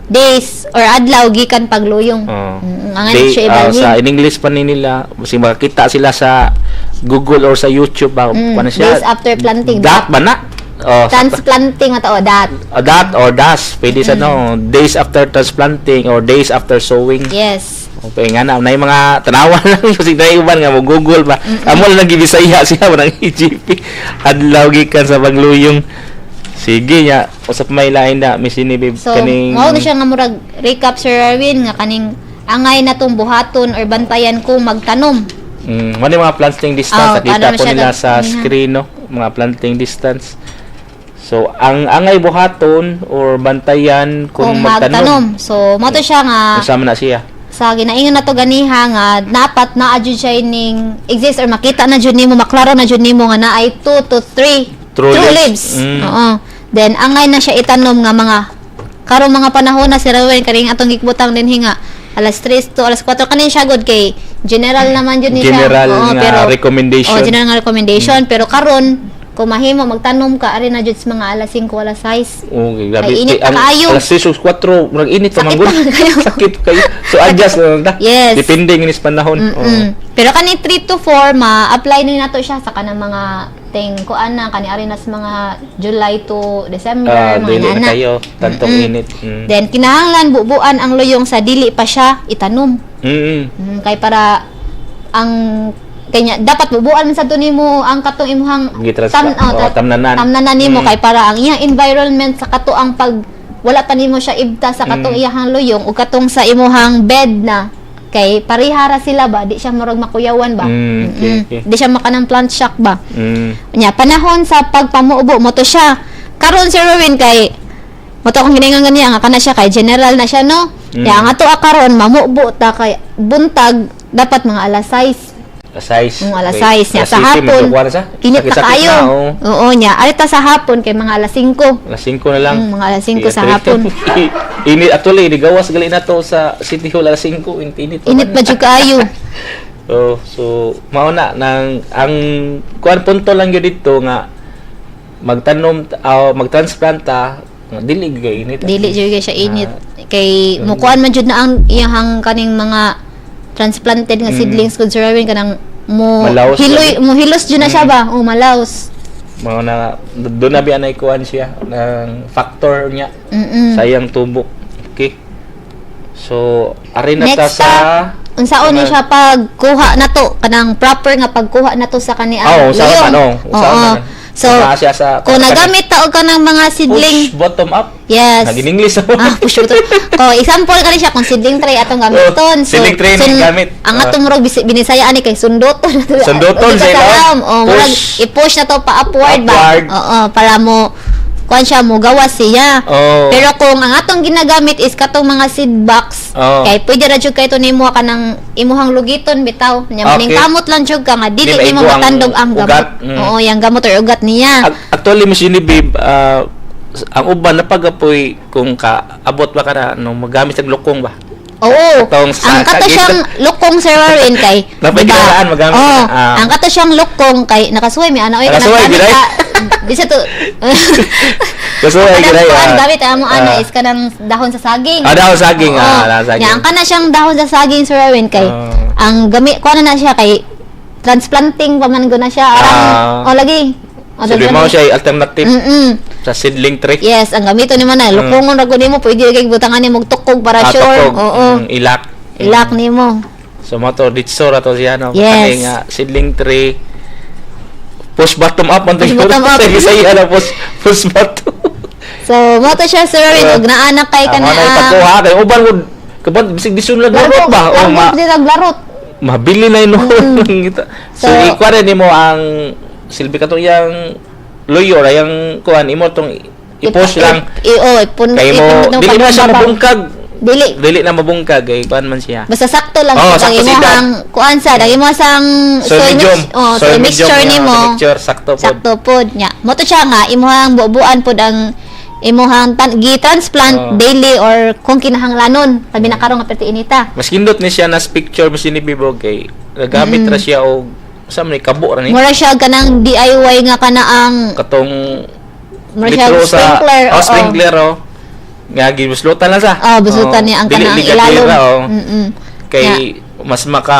days or adlaw gikan pagluyong. Oh. Ang They, siya ibalhin. sa in English pa ni nila, kasi makakita sila sa Google or sa YouTube ba, ano siya? Days after planting. Dat ba na? Oh, Transplanting ato dat. Dat or das, pwede sa no, days after transplanting or days after sowing. Yes. Okay nga na, na yung mga tanawan lang kasi na uban nga mo Google ba. Amo lang nagibisaya siya walang EGP. Adlaw gikan sa pagluyong. Sige nya, usap may lain na Miss Genevieve So, kaning mao na siya nga murag recap, Sir Erwin, nga kaning angay na tong buhaton or bantayan kung magtanom. Ano yung mga planting distance Oh, nakita paano po siya nila sa screen no, mga planting distance. So, ang angay buhaton or bantayan kung kung magtanom. magtanom. So, mao to siya nga Unsa man na siya? Sa ginaingon na to ganiha nga dapat naa jud siya ning exist or makita na jud nimo, maklaro na jud nimo nga naay 2 to 3 True leaves. Leaves. Oo. Then angay na siya itanom nga mga karong mga panahon na, Sir Erwin, kaning atong gikbutang din nga alas 3 to alas 4 kanin siya good kay general naman jud ni siya. General Oo, nga recommendation. Oh, general nga recommendation. Pero karon kung mahimo magtanom ka ari na jud sa mga alas 5, alas 6. Okay, grabe. Kay init Kay ang pa kaayo. Alas 6 ug 4, murag init pa Sakit man gud. pa man kayo. Sakit kayo. So adjust na lang ta. Yes. Depende ngini sa panahon. Oo. Pero kani 3 to 4, ma-apply ni nato siya sa kanang mga ting kuan na kani ari na sa mga July to December, Ah, mga dili na nana. kayo tantong init. Then kinahanglan bubuan ang luyong sa dili pa siya itanom. Kay para ang kanya dapat bubuan man sa to nimo ang katong imuhang Oh, tamnanan. Tamnanan nimo kay para ang iyang environment sa kato ang pag wala pa nimo siya ibta sa katong iyahang luyong ug katong sa imuhang bed na kay parehara sila ba, di siya murag makuyawan ba. Di siya makanang plant shock ba. Nya panahon sa pagpamuubo mo to siya karon, Sir Erwin, kay mo to akong giningan ganiya nga kana siya kay general na siya, no? Ya ang ato karon mamubo ta kay buntag dapat mga alas 6. Alas 6. Mga alas 6 niya sa hapon. Init na kaayo. Na, oh. Oo nya. Ari ta sa hapon kay mga alas 5. Alas 5 na lang. Mga alas 5 Iya, sa hapon. Init actually, gawas gali na to sa City Hall alas 5, init init pa Init man. pa jud kaayo. Oh, so mao na nang ang kuan punto lang gyud dito nga magtanom magtransplant ta nga dili gyud kay init. Dili jud kay siya init Ah. kay mukuan man jud na ang iyahang kaning mga transplanted nga seedlings kun, Sir Erwin, kanang mo Malaos hiloy lagi. mo hilos jud na siya ba? Oh, malaos. Mao na doon na biya na kuan siya ng factor niya sayang tubo. Okay. So ari na ta Next sa unsaon ni siya pagkuha na to, kanang proper nga pagkuha na to sa kani Oh, unsaon luyong. man, oh. Unsaon Oo. man. So, Naa siya sa kung nagamit ta og kanang mga seedling, push bottom up. Yes. Naging English ako. Ah, push bottom. Ko example kani siya kung seedling tray atong gamiton. Oh, seedling tray ni gamit. Ang Ah. atong murag binisaya ani kay sundoton. Sundoton Di sa ka ilaw. alam. Oh, murag Push. i-push na to pa upward ba. Upward. Oo, para mo kuan siya mo gawas siya. Oh. Pero kung ang atong ginagamit is katong mga seed box, kay pwede ra jud kay to nimo kanang imuhang lugiton bitaw. Nya maning kamot lang jud ka nga dili Di nimo maigo ang matandog ang gamot. ugat. Oo, yang gamot or ugat niya. Actually, Miss Genevieve, ang uban napagapoy kung ka abot ba ka na no, magamit sa lukong ba? Oo. Katong Ang kato sa siyang lukong, Sir Warren, kay Napay diba? kinaraan, magamit Oo. na, ah. Ang kato siyang lukong kay nakasuway mi ana oy kanang Nakasuway, gamit giday. ka bisa to. Kasuway, Kanang giday, kuan, ah. gamit amo ana Ah. is kanang dahon sa saging. Ah, dahon sa saging, Oo. ah, dahon sa saging. Nya, ang kana siyang dahon sa saging, Sir Erwin, kay ang gamit kuan na siya kay transplanting pa man gud na siya. Arang oh lagi. Oh, So, di mo siya ay alternative sa seedling tray. Yes, ang gamiton nimo na lukongon ra gud nimo, pwede ra kay butangan nimo og tukog para Ah, sure. tukog. Oo. Ilak. Ilak nimo. So, mo to, ditso ra to siya, no? Yes. Kani nga, seedling tree, push bottom up man to. Push bottom up. Sa Bisaya na, push bottom. So, mo to siya, Sir Erwin, Ah. og naanak kay Ah, kana. mo na ipagkuha kay uban gud kaban bisig disun lang larot ba o Largot ma dito larot. Mabili na yun. So, So, ikuha rin nimo ang silbi katong yang luyo ra yang kuan imo tong i-post lang Oh, ipun kay mo dili na siya mabungkag. Dili. Dili na mabungkag kay kuan man siya. Basta sakto lang Oh, ang sakto si imuhang kuan sa ang imuhang sang soy medium. oh, soy medium mixture nga, nimo. soy mixture sakto pod. Sakto pod nya. Mo to siya nga imuhang bubuan pod ang imuhang gi-transplant daily or kung kinahanglanon labi na karon nga perti inita. Mas kindot ni siya nas picture mas ni Bibo kay nagamit ra siya og sa man ni kabo ra ni. Mura siya kanang DIY nga kana ang Katong mura siya litro sa sprinkler. Oh, Oo. sprinkler oh. Nga gibuslutan lang sa. Oh, buslutan Oh, niya ang dili kanang ligatira, ilalom. oh. Kay mas maka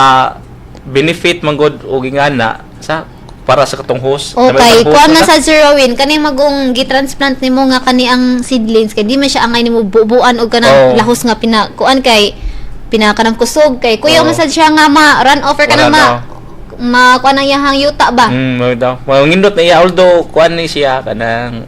benefit man gud og ingana sa para sa katong host. Okay, Namay host kuan na na sa Zero Win kani magong gi-transplant nimo nga kani ang seedlings kay di man siya angay nimo bubuan og kanang lahos nga pina kuan kay pina kanang kusog kay kuyaw man sad siya nga ma run over kanang Wala ma ma kuan ang iyahang yuta ba. Mao daw. Mangindot na iya although kuan ni siya kanang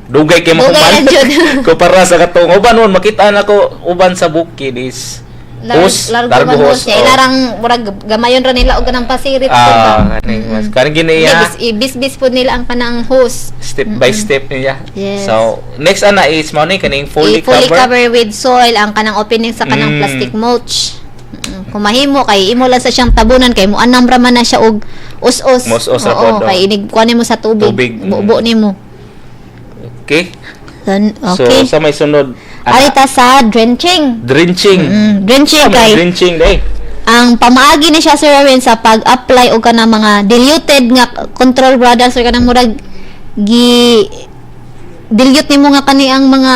dugay kay Dugay mahuman. na jud. Kumpara sa katong uban nun makita na ko uban sa bukid is hose, Largo largo man hose, hose niya. oh. Ilarang murag gamayon ra nila og kanang pasirit pud ba. Ah, kaning mas kaning gini Hindi, iya ibis-bis po nila ang kanang hose. Step by step niya. Yes. So, next ana is mao ni kaning fully I-fully cover. cover with soil ang kanang opening sa kanang plastic mulch. Kung mahimo kay imo lang sa siyang tabunan kay mo anam ra man na siya og us-us. Us-us ra Oo, pod, oh. kay inig kuan nimo sa tubig. Tubig. Bubo nimo. Okay. Then, So, okay. sa may sunod ana, Arita sa drenching. Drenching. Drenching Sa may kay drenching day. Ang pamaagi ni siya, Sir Erwin, sa pag-apply og kanang mga diluted nga control products or kanang murag gi dilute nimo nga kani ang mga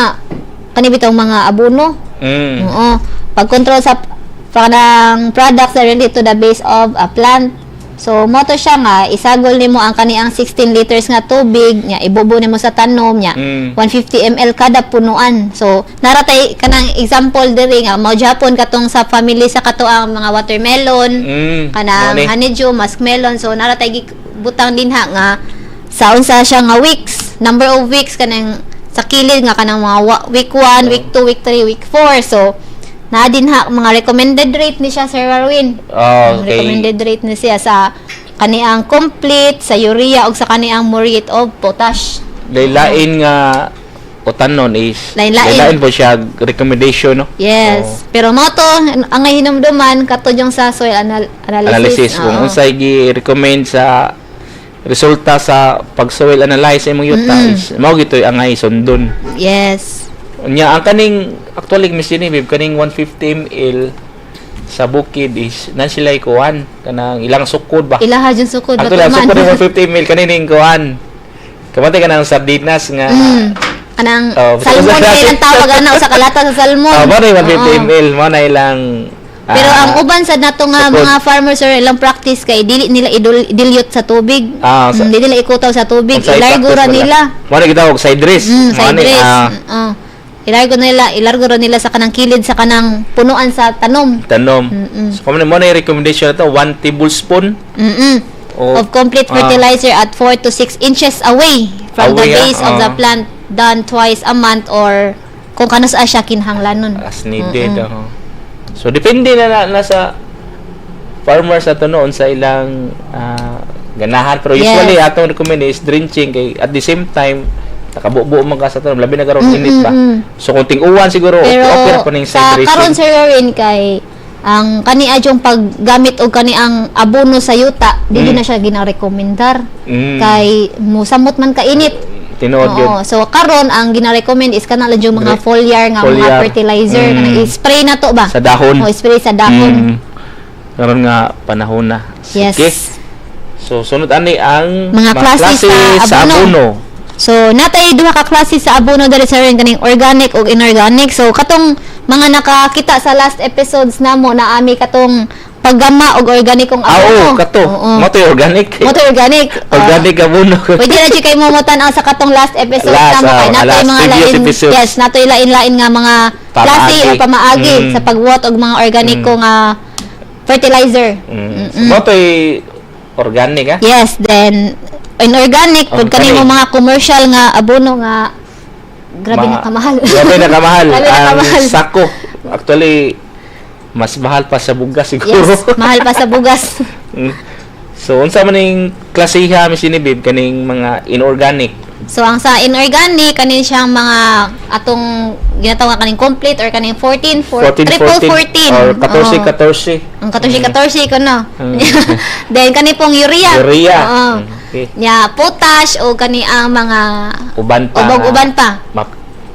kani bitaw mga abono. Oo. Pag-control sa kanang products directly to the base of a plant. So, mao to siya nga, isagol nimo ang kaniang 16 liters nga tubig, nya ibubo nimo sa tanom, nya 150 ml kada punuan. So, naa ra tay kanang example diri nga mao japon katong sa family sa kato ang mga watermelon, kanang Mao ni. Honeydew, muskmelon. So, naa ra tay butang dinha nga sa unsa siya nga weeks, number of weeks kanang sa kilid nga kanang mga week 1, week 2, week 3, week 4. So, naa dinha mga recommended rate ni siya, Sir Erwin. Recommended rate ni siya sa kaniang complete, sa urea ug sa kaniang muriate of potash. Lain nga utanon is Lain-lain. Lain po siya recommendation, no? Yes. Pero mao to ang hinumduman kato yung sa soil analysis. Analysis kung unsay gi-recommend sa resulta sa pag soil analyze sa imong yuta is mao gitoy angay sundon. Unya ang kaning actually, Miss Genevieve, kaning 150 ml sa bukid is nan sila kuan kanang ilang sukod ba? Ilaha jud sukod. Actually, ang batuman. Sukod ng 150 ml kaning kuan. Kamati ka ng sardinas nga Kanang Oh, salmon kay ilang tawag ana sa kalata sa salmon. Oh, mao na yung 150 ml, mao na ilang Pero ang uban sa nato nga sukod. Mga farmers or ilang practice kay dili nila dilute sa tubig. Dili nila ikutaw sa tubig, Unsay ilargo ra practice wala. nila. Mao na gitawag side dress. Side Mao ni, dress. Ilargo ra nila sa kanang kilid sa kanang punuan sa tanom. Tanom. So kamo mo na yung recommendation na to, 1 tablespoon Of complete fertilizer at 4 to 6 inches away from the Away, base of the plant, done twice a month or kung kanus-a siya kinahanglanon. As needed. Oo. So depende na sa farmers ato noon sa ilang ganahan, pero usually atong recommend is drenching kay at the same time nakabubo man ka sa tanom, labi na karon init ba. So kung ting-uwan siguro Pero okay ra pa ning sa side dressing. karon, Sir Erwin, kay ang kani adyong paggamit og kani ang abono sa yuta, dili na siya ginarekomendar kay musamot man kainit. Tinuod yun. Oo. So karon ang gina-recommend is kana lang yung mga foliar nga mga foliar. fertilizer, kanang i-spray na to ba? Sa dahon. O spray sa dahon. Karon nga panahon na. Yes. Sige. So sunod ani ang mga klase sa abono. Abono. So natay duha ka klase sa abono diri sa rin, kaning organic ug inorganic. So katong mga nakakita sa last episodes namo na ami katong paggama og organikong abono. Oo, kato. Oo. Mao to organic. Mao to organic. Organic abono. Pwede na jud kay momutan ang sa katong last episode Last, namo kay natay last mga previous lain episodes. Yes, natoy lain-lain nga mga klase Pamaagi. o pamaagi sa pagbuhat og mga organiko nga fertilizer. So, mao to organic ah. Yes, then inorganic pud kani Organic. mo mga commercial nga abono nga grabe na kamahal. Grabe na kamahal. Grabe na Ang kamahal. sako. Actually, mas mahal pa sa bugas siguro. Yes, mahal pa sa bugas. So, unsa man ning klasiha, Miss Genevieve, kaning mga inorganic? So ang sa inorganic kanin siyang mga atong ginatawag kaning complete or kaning 14 4 14, triple 14, 14 or 14 Oo. 14. Ang 14 14 ko no. Then kani pong urea. Urea. Oo. Nya potash o kani ang mga Uban pa. ubog uban pa.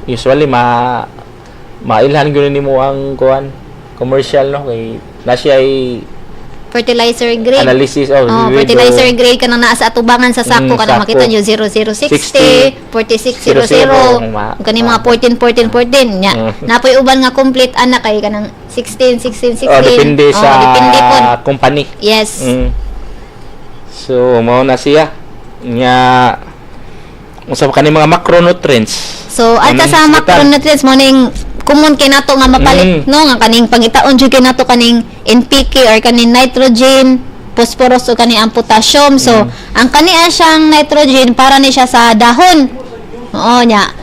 Usually mailhan gyud nimo ang kuan commercial, no, kay na siya ay fertilizer grade. Analysis oh, Oh, grade, fertilizer oh. grade kanang naa sa atubangan sa sako kanang sako. makita nyo 0060, 4600, kani mga 14 14 14 nya. Napoy uban nga complete ana kay kanang 16 16 16. Oh, depende Oh, sa depende pod. Company. Yes. So, mao na siya. Nya unsa pa kani mga macronutrients? So, at Anong sa isgutan? macronutrients mo ning common kay nato nga mapalit no nga kaning pangitaon jud kay nato kaning NPK or kaning nitrogen, phosphorus o kani ang potassium. So, ang kani siyang nitrogen para ni siya sa dahon. Oo nya.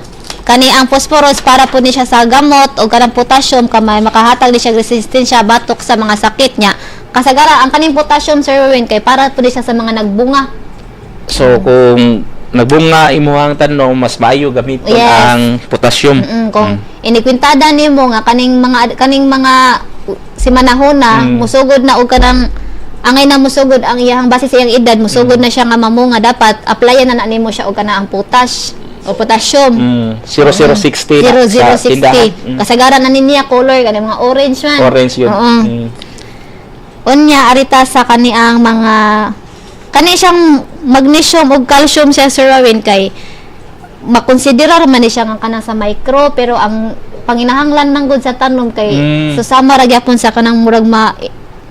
Kani ang phosphorus para po ni siya sa gamot o kanang potassium kamay makahatag ni siya resistensya batok sa mga sakit niya. Kasagara ang kaning potassium, Sir Erwin, kay para po ni siya sa mga nagbunga. So, kung nagbunga imuhang tanom, mas maayo gamiton ang potassium. Kung inikwintada nimo nga kaning mga simanahona musugod na og kanang angay na musugod ang iyang base sa iyang edad, musugod na siya nga mamunga, dapat applyan na na nimo siya og kanang ang potash o potassium. 0060 na sa 0060. tindahan. Kasagaran na niya color kaning mga orange man. Orange yun. Oo. Unya ari ta sa kaniang mga kani siyang magnesium ug calcium siya, Sir Wawin, kay makonsiderar man ni siya nga kanang sa micro, pero ang panginahanglan man gud sa tanom kay susama ra gyapon sa kanang murag ma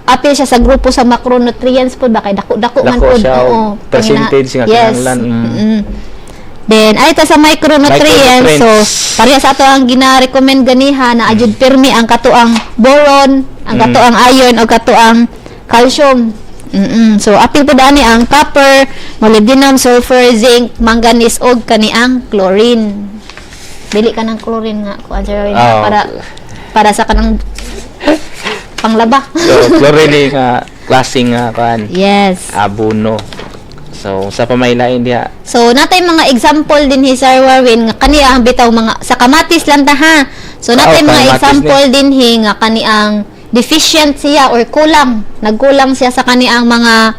apil siya sa grupo sa macronutrients pud ba, kay dako-dako man Dako pud. siya, Oo, percentage nga kinahanglan. Then ay ta sa micronutrients, so Micronutrients. Pareha sa ato ang gina-recommend ganiha na adjud pirmi ang katuang boron, ang katuang iron o katuang calcium. So apil pud ani ang copper, molybdenum, sulfur, zinc, manganese ug kaniang chlorine. Dili ka ng chlorine nga kuan, Sir Erwin, para para sa kanang panglaba. So, chlorine nga klase nga kan abono. So, sa pamaylain diha? So, natay mga example din hi, Sir Warwin, nga kani ang bitaw mga sa kamatis lang ta ha. So, natay Oo, mga kamatis. Example din hi nga kani ang deficient siya or kulang, nagkulang siya sa kaniang mga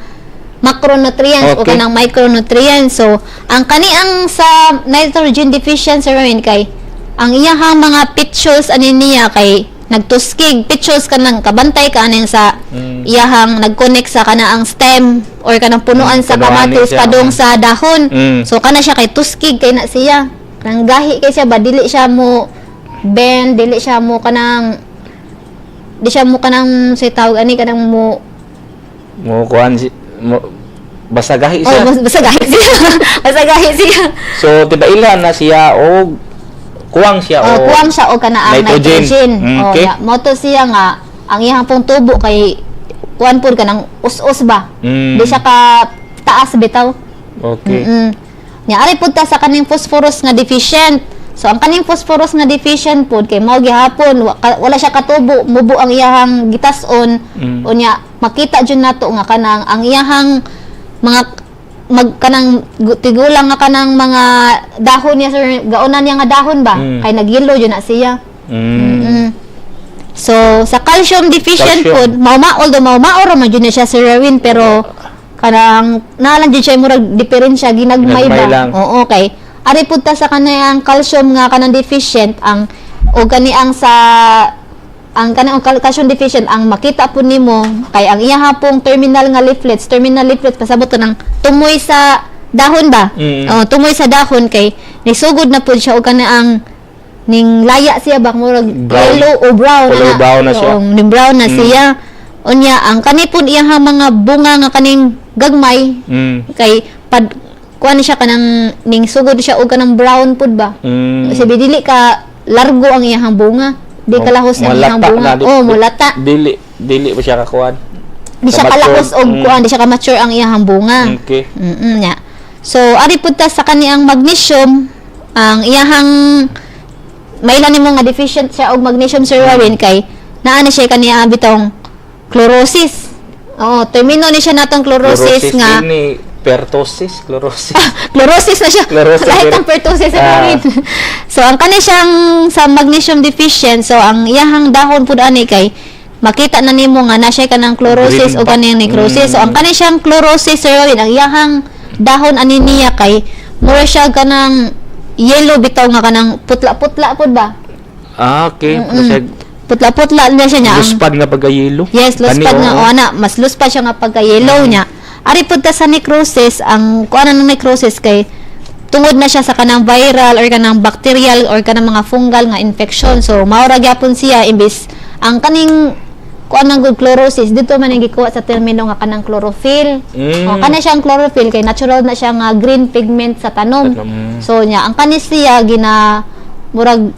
macronutrients o kanang micronutrients. So, ang kaniang sa nitrogen deficient, Sir Warwin, kay ang iyahang mga petioles ani niya kay nagtuskig. Petioles kanang kabantay ka aning sa iyahang nag-connect sa kanaang stem or kanang punuan sa punuan ni kamatis siya. padung sa dahon. So kana siya kay tuskig kay na siya. Kanang gahi kay siya ba, dili siya mo bend, dili siya mo kanang di siya mo kanang say tawag ani kanang mo Mo kuan si mo basta gahi Oh, siya. basta gahi siya. Basta gahi siya. So tibaila na siya og kuwang siya Oh, og kuwang siya og kana ang nitrogen. nitrogen. Oh, ya. Mo to siya nga ang iyang pong tubo kay kuan pud kanang us-us ba. Di siya ka taas bitaw. Nya ari pud ta sa kaning phosphorus nga deficient. So ang kaning phosphorus nga deficient pud kay mao gihapon wala siya katubo, mubo ang iyahang gitas-on. Unya makita jud nato nga kanang ang iyahang mga mag kanang tigulang nga kanang mga dahon niya, sir, gaonan niya nga dahon ba kay nagyellow jud na siya. So sa calcium deficient Calcium. pud mao ma, although mao mao ra man jud na siya, Sir Erwin, pero kanang naalang jud siya murag diferensya ginagmay Ginagmay ba. lang. Oo, kay ari pud ta sa kanang calcium nga kanang deficient ang o kani ang sa ang kanang calcium deficient, ang makita po nimo kay ang iya pong terminal nga leaflets, terminal leaflets pasabot ko ng tumoy sa dahon ba. Oh, tumoy sa dahon kay nisugod na pud siya og kanang ning laya siya ba, murag Brown. yellow o brown. Color Ana. brown na siya. Oo, ning brown na siya. Unya ang kani pud iyang mga bunga nga kaning gagmay kay pad kuan siya kanang ning sugod siya og kanang brown pud ba. Sabi dili ka largo ang iyang bunga. Di kalahos ang iyang Malata bunga. na, Oh, mulata. Dili dili pa siya kakuan. Di siya Ka-mature. kalahos og kuan, di siya ka mature ang iyang bunga. Nya. So ari pud ta sa kaniang magnesium, ang iyahang mailan nimo nga deficient siya og magnesium, Sir Warwin, kay naa na siya kaniya bitong chlorosis. Oo, termino ni siya natong chlorosis, nga Ni pertosis, chlorosis. Chlorosis na siya. Chlorosis, Lahat pero- ng pertussis sa Warwin. So ang kani siyang sa magnesium deficient, so ang iyahang dahon pud ani kay makita na nimo nga na siya kanang chlorosis Green o ba? kanang necrosis. So ang kani siyang chlorosis, Sir Warwin, ang iyahang dahon ani niya kay mura siya kanang yellow bitaw nga kanang putla-putla pud ba? Ah, okay. Kasi Putla-putla na siya niya. Luspad nga pagka-yellow. Yes, luspad Kani, nga oo. o ana, mas luspad siya nga pagka-yellow niya. Ari pud ta sa necrosis, ang kuan ng necrosis kay tungod na siya sa kanang viral or kanang bacterial or kanang mga fungal nga infection. So mao ra gyapon siya imbis ang kaning kuan ng good chlorosis dito man ang gikuha sa termino nga kanang chlorophyll. O kana siyang chlorophyll kay natural na siya nga green pigment sa tanom. Tanom. So nya ang kani siya gina murag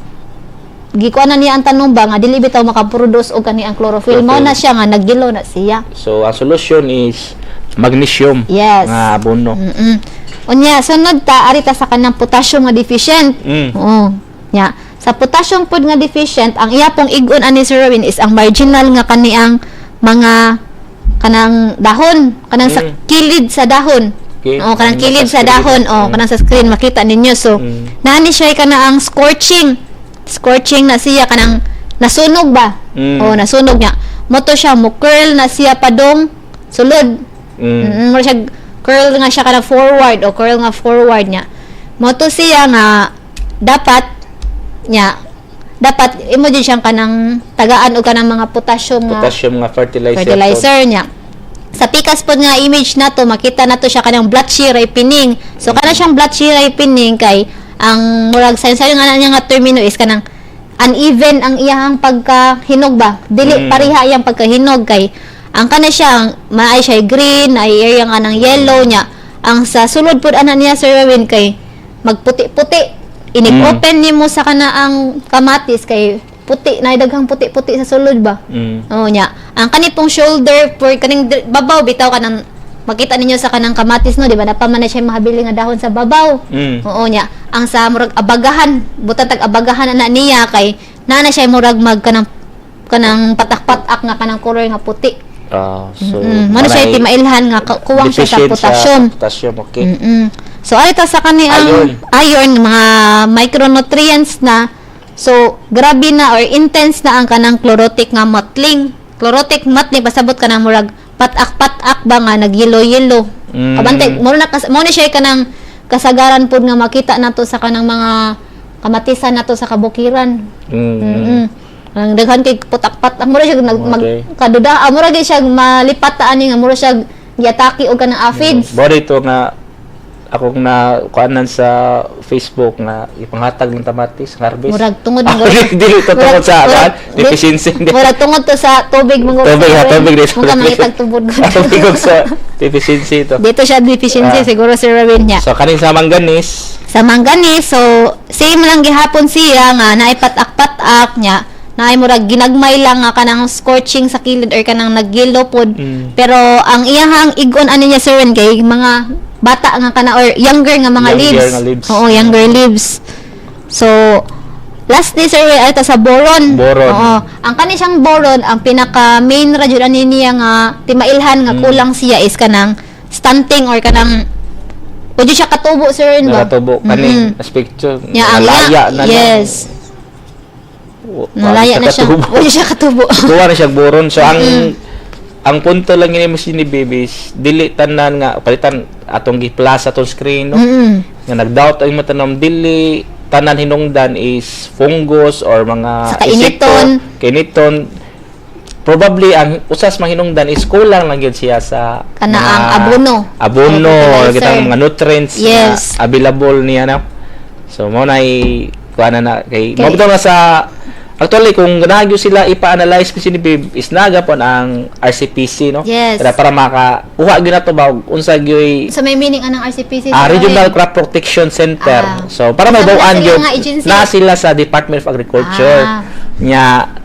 gikuha na niya ang tanom ba nga dili bitaw makaproduce og kani ang chlorophyll. Mao na siya nga nagyellow na siya. So, ang solution is magnesium. Yes. Nga abono. Unya sunod ta ari ta sa kanang potassium nga deficient. Oo. Nya sa potassium pod nga deficient, ang iya pong igon ani, Sir Erwin, is ang marginal nga kaniang mga kanang dahon, kanang sa kilid sa dahon. Oo, kanang Kanang kilid sa sa screen. dahon, oh, kanang sa screen makita ninyo. So, naani siya kana ang scorching. Scorching na siya kanang nasunog ba? Oh, nasunog niya. Moto siya mo curl na siya padong sulod. Mura siya curl nga siya kana forward o curl nga forward niya. Moto siya nga dapat niya Dapat imo jud siyang kanang tagaan og kanang mga potassium nga Potassium nga fertilizer. Fertilizer niya. Sa pikas pod nga image nato, makita nato siya kanang blotchy ripening. So kana siyang blotchy ripening kay ang murag sa nga na niya nga termino is kanang uneven ang iyahang pagkahinog ba. Dili pareha iyang pagkahinog kay ang kana siya maay siya green, ay area nga ng yellow niya. Ang sa sulod pod ana niya, Sir Erwin, kay magputi-puti. Inig open nimo sa kana ang kamatis kay puti na, daghang puti-puti sa sulod ba. Oo nya. Ang kani pong shoulder for kaning babaw bitaw, kanang makita ninyo sa kanang kamatis, no, di ba? Napa man na siya mahabili nga dahon sa babaw. Oo nya. Ang sa murag abagahan, butan tag abagahan na niya kay naa na siya murag mag kanang kanang patak-patak nga kanang color nga puti. Ah, so Mo na siya maray timailhan nga kuwang siya sa deficient potassium. sa potassium, okay. So ay ta sa kani ang Iron. Iron, mga micronutrients na. So grabe na or intense na ang kanang chlorotic nga mottling. Chlorotic mottling, pasabot kanang murag patak-patak ba nga nagyelo-yelo. Kabantay mo na mo na siya kanang kasagaran pud nga makita nato sa kanang mga kamatisan nato sa kabukiran. Ang daghan kay putak-patak, mura siya nag mag kaduda, ah, mura gyud siya malipat ta ani nga mura siya giatake og kanang aphids. Body ito nga akong na kuanan sa Facebook nga ipanghatag ng kamatis harvest. Murag tungod Ah, dili to tungod sa kuan, deficiency. Murag tungod to sa tubig mo. Tubig ha, tubig dito. Mukha mangitag tubod. Tubig og sa deficiency ito. Dito siya deficiency Ah. siguro, Sir Erwin niya. So kaning sa manganese, Sa manganese, so same lang gihapon siya nga naay patak-patak niya. Naay murag ginagmay lang nga kanang scorching sa kilid or kanang nagyelo pod. Pero ang iyahang igon ani niya, Sir Erwin, kay mga bata nga kana or younger nga mga Younger leaves. nga leaves. Oo, younger leaves. So lastly, Sir Erwin, ay ta sa boron. Boron. Oo. Ang kani siyang boron, ang pinaka main ra jud ani niya nga timailhan nga kulang siya is kanang stunting or kanang pwede siya katubo, Sir Erwin, ba? Nakatubo kani as picture. Ya, ang nalaya na lang. Yes. Nalaya na siya. Katubo. Pwede siya katubo. Kuha na siya boron. So ang punto lang yun ni babies, dili tanan nga palitan atong gi-plus atong screen, no? Nga nag-doubt ang matanom, dili tanan hinungdan is fungus or mga Sa kainiton. Insekto, kainiton. Probably ang usas mahinungdan is kulang lang gyud siya sa Kana mga ang abono. Abono Or or fertilizer. kitang mga nutrients na available niya na. So mao na kuha na na kay mao bitaw nga sa actually kung ganahan gyud sila ipa-analyze kasi ni Babe is naga pon ang RCPC, no? Yes. Para makakuha gyud nato ba og unsa gyud So may meaning anang RCPC, Ah, Sir Regional Erwin? Crop Protection Center. Ah. So para Saan mahibaw-an na sila gyud nga agency? na sila sa Department of Agriculture. Nya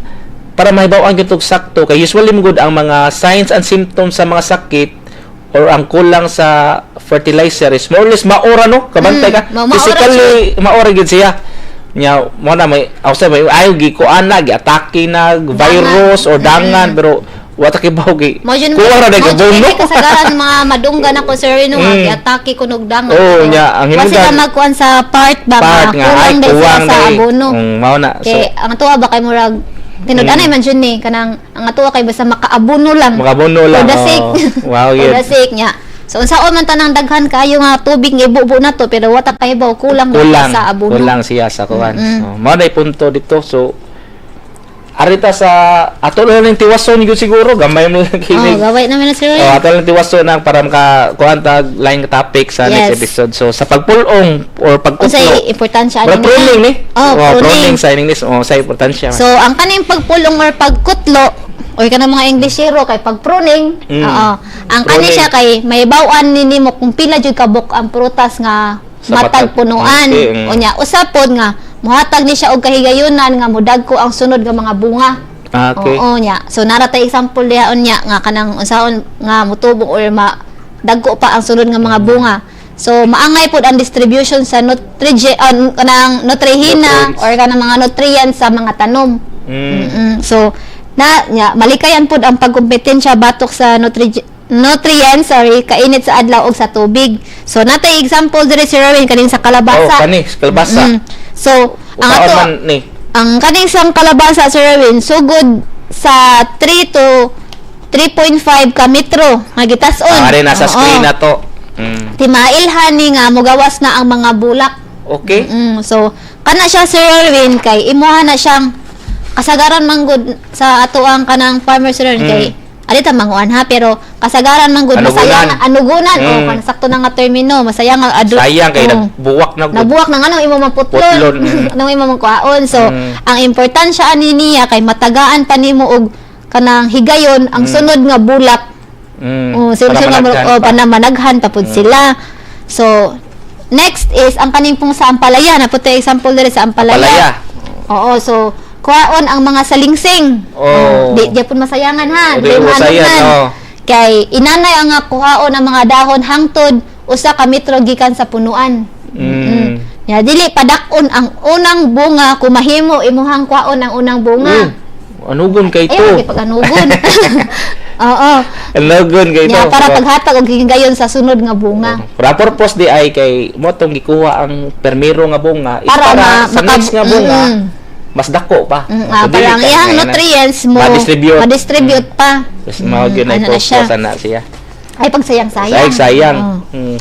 para mahibaw-an gyud og sakto kay usually mo gud ang mga signs and symptoms sa mga sakit or ang kulang sa fertilizer is more or less maora, no? Kabantay ka. Maora. Physically maora gyud siya. Nya mo na may ako sa may ayo gi kuan na gi-atake na virus or dangan, pero wa ta kibaw gi Mo jud kulang ra mo na jud bono. ni kasagaran mga madunggan ako, Sir Erwin, nga giatake kunog dangan. Oo, So, nya, ang wa sila hinungdan- magkuan sa part ba part nga nga ay kulang dahil sila kuwang sa dahil abono. Mao na. So Kay ang atuwa ba kay murag tinud-anay man jud ni kanang ang atuwa kay basta makaabono lang. Makabono lang. For the sake. Oo. Wow, For yun. the sake niya. So unsaon man tanang daghan kaayo nga tubig nga ibubo na to, pero wa ta kahibaw kulang na Kulang sa abono. Kulang siya sa kuan. So mao na punto dito. So arita sa ato lang ning tiwason gyud siguro gamay mo lang Oh, kini. gaway naman na, sir. Oh, ato lang tiwason nang para maka kuan tag line topic sa next episode. So sa pagpulong or pagkutlo. Unsay importansya Mura ani pruning ni. Oh, Oh, pruning. pruning sa English. Oh, sa importansya. So ang kaning pagpulong or pagkutlo or kanang mga Englishero kay pagpruning, oo. Ang kani Pruning. siya kay may baw-an ni nimo kung pila jud kabuk ang prutas nga Sa matag matag. punuan. Okay. Unya usa pod nga muhatag ni siya og kahigayunan nga mudagko ang sunod nga mga bunga. Ah, okay. Oo nya. So nara tay example diha unya nga kanang unsaon nga mutubo or ma dagko pa ang sunod nga mga bunga. So maangay pod ang distribution sa kanang nutrihina Nutrients. or kanang mga nutrients sa mga tanom. So na nya malikayan pod ang pagkompetensya batok sa nutrients, sorry, kainit sa adlaw og sa tubig. So natay example diri, Sir Erwin, kaning sa Oh, kalabasa. kani kalabasa. So ang Unsaon ato man ni? Ang kaning isang kalabasa, Sir Erwin, sugod sa 3 to 3.5 ka metro nga gitas-on. Ah, ari nasa Oo. screen na to. Timailhan ni nga mugawas na ang mga bulak. Okay. So Kana siya, Sir Erwin, kay imuha na siyang kasagaran manggod sa atoang kanang farmer, Sir Erwin, kay adita manguan ha, pero kasagaran manggod Anugunan. masayang anugunan o kanang sakto na nga termino, masayang nga adu Sayang kay Oo. nagbuwak na gud. Nabuwak na nga nang imo maputlon. Putlon, Nang imo mangkuhaon. So, ang importansya ani niya kay matagaan pa nimo og kanang higayon ang sunod nga bulak. Oh, Para sunod nga bulak managhan o pa. para managhan pa pud sila. So, next is ang kaning pong sa ampalaya. Naputo example diri sa ampalaya. Ampalaya. Oo, so kuhaon ang mga salingsing. Oh. Di gyapon masayangan ha. Oh, di Di masayan, maanunan. oh. Kay inanay ang nga kuhaon ang mga dahon hangtod 1 ka metro gikan sa punuan. Ya dili padak-on ang unang bunga kung mahimo imuhang kuhaon ang unang bunga. Oh, anugon kay Ay, to. pag-anugon. Oo. Anugon kay to. Nya para paghatag og higayon sa sunod nga bunga. Pero ang purpose di ay kay mo tong gikuha ang permiro nga bunga is Para para, sa next nga bunga mas dako pa. Ah, So, dili para ang kay iyang nga na- nutrients mo ma-distribute. ma-distribute pa. Mas mao gyud ay Ano na siya. purpose ana siya. Ay pagsayang-sayang. Sayang sayang. Oo.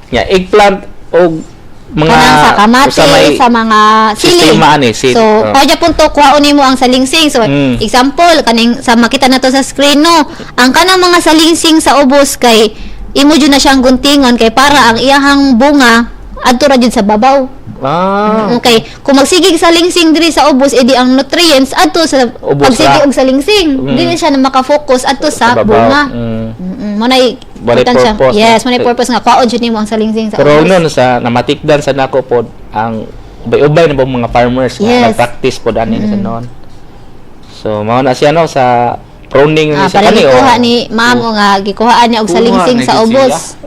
Ya, eggplant og mga Kanang sa kamatis, usa may sa mga sili. Sistema ani, sili. So, Oh. kaya pun to kuhaon nimo ang salingsing. So, example, kaning sa makita na to sa screen no, ang kanang mga salingsing sa ubos kay imo jud na siyang guntingon kay para ang iyahang bunga adto ra jud sa babaw. Okay, kung magsigig salingsing diri sa ubos edi ang nutrients adto sa Ubos pagsigi ra. og salingsing. Dili siya na makafocus adto sa babaw. bunga. Mo nay Walay importansya. purpose, Yes, no? mo nay purpose nga kuhaon jud nimo ang salingsing sa Pero ubos. nun sa namatikdan sa nako pod ang ubay-ubay na ba mga farmers nga nag-practice pod ani sa noon. So mao na siya no sa pruning ni sa para kani gikuha oh. ni ma'am o nga gikuhaan niya og Kuha salingsing na sa gid ubos. siya.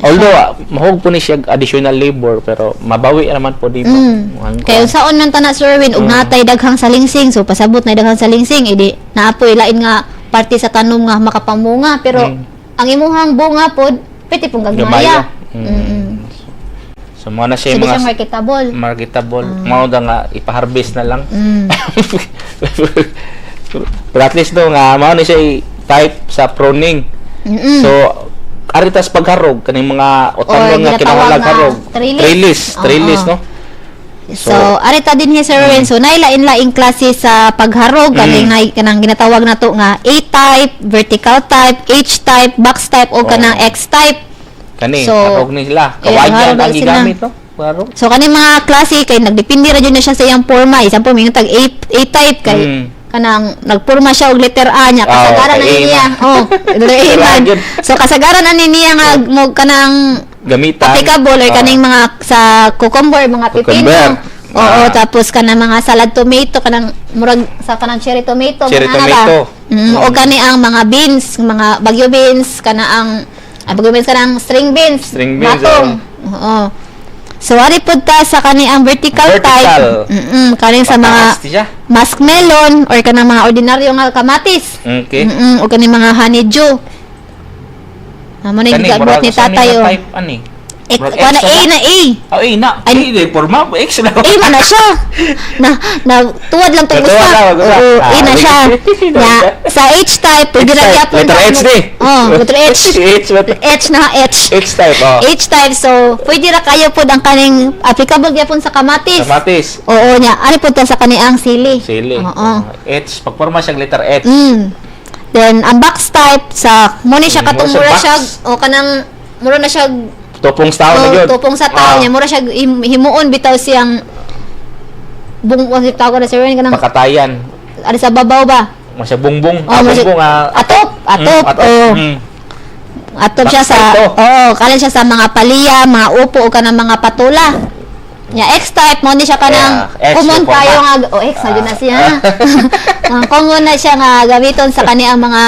Although mahog po ni siya additional labor pero mabawi naman po di ba? Ang Kay unsaon man ta na, Sir Erwin, og natay daghang salingsing, so pasabot na daghang salingsing edi naapoy lain nga parte sa tanom nga makapamunga pero ang imuhang bunga pod pwede pong Gamaya. gagmaya. So mao na So, siya di yung siya mga marketable. marketable. Mao da nga ipa-harvest na lang. Pero at least no nga mao ni siya type sa pruning. So aritas pagharog kaning mga Or utanon nga ginatawag kinahanglan nga harog. trellis. Trellis, trellis no. So, arita din hi, Sir Erwin. So, nailain-laing klase sa pagharog. Kaning kanang ginatawag na to nga A-type, vertical type, H-type, box type, o kanang X-type. Kani So, harog ni sila. eh, Kawayan harog ang na sila. gigamit no. Harog. So, kaning mga klase, kay nagdepende ra jud na siya sa iyang forma. Isang po, tag A-type, kay kanang nagporma siya og letter A niya. Kasagaran kay na A niya. man. Oh, letter A man. Yun. So, kasagaran ani niya nga mo kanang Gamitan. applicable or kaning mga sa cucumber, mga pipino. Cucumber. Oo, tapos kanang mga salad tomato, kanang murag sa kanang cherry tomato, Cherry mga ana ba? tomato. O kani ang mga beans, mga bagyo beans, kana ang bagyo beans, kanang string beans, String beans, batong. Oo. So ari pud ta sa kani ang vertical, Vertical. type. Kaning sa mga Pataas siya. muskmelon or kanang mga ordinaryo nga kamatis. O kaning mga honeydew. Ah, mo na yung Kani, gigamit murag ni sa tatay nila oh. type ani. Eh, Murag kuha X na na A ba? na A. Oh, A na. Ay, A di forma X na. A man na siya. Na na tuwad lang tong Natuwad usa. lang, usa. Oo, A na Ah, siya. sige. Ya, sa H type pwede ra H type. gyapon Letter ta H mo- ni. Oh, letter H. H, letter H na H. H type oh. H type, so pwede ra kayo pod ang kaning applicable gyapon sa kamatis. Kamatis. Oo nya, ari pod ta sa kaniang sili. Sili. Oo. H pagporma siya letter H. Then ang box type sa mo ni siya katong Mura mura siya siya box. o kanang mura na siya Tupong sa tao na oh, yun. tupong sa tao niya mura siya himuon bitaw siyang bung wa tawag na sir kanang Pakatayan. ari sa babaw ba? Masya bungbong. Oh, masya- Bungbong ah. Atop, atop, Atop. oh. Atop siya Box sa type to. oo, kalan siya sa mga paliya, mga upo o kanang mga patula. Nya X type mo ni siya kanang Yeah, X common yung forma. kayo nga oh X na jud na siya. Ang common na siya nga gamiton sa kaniang mga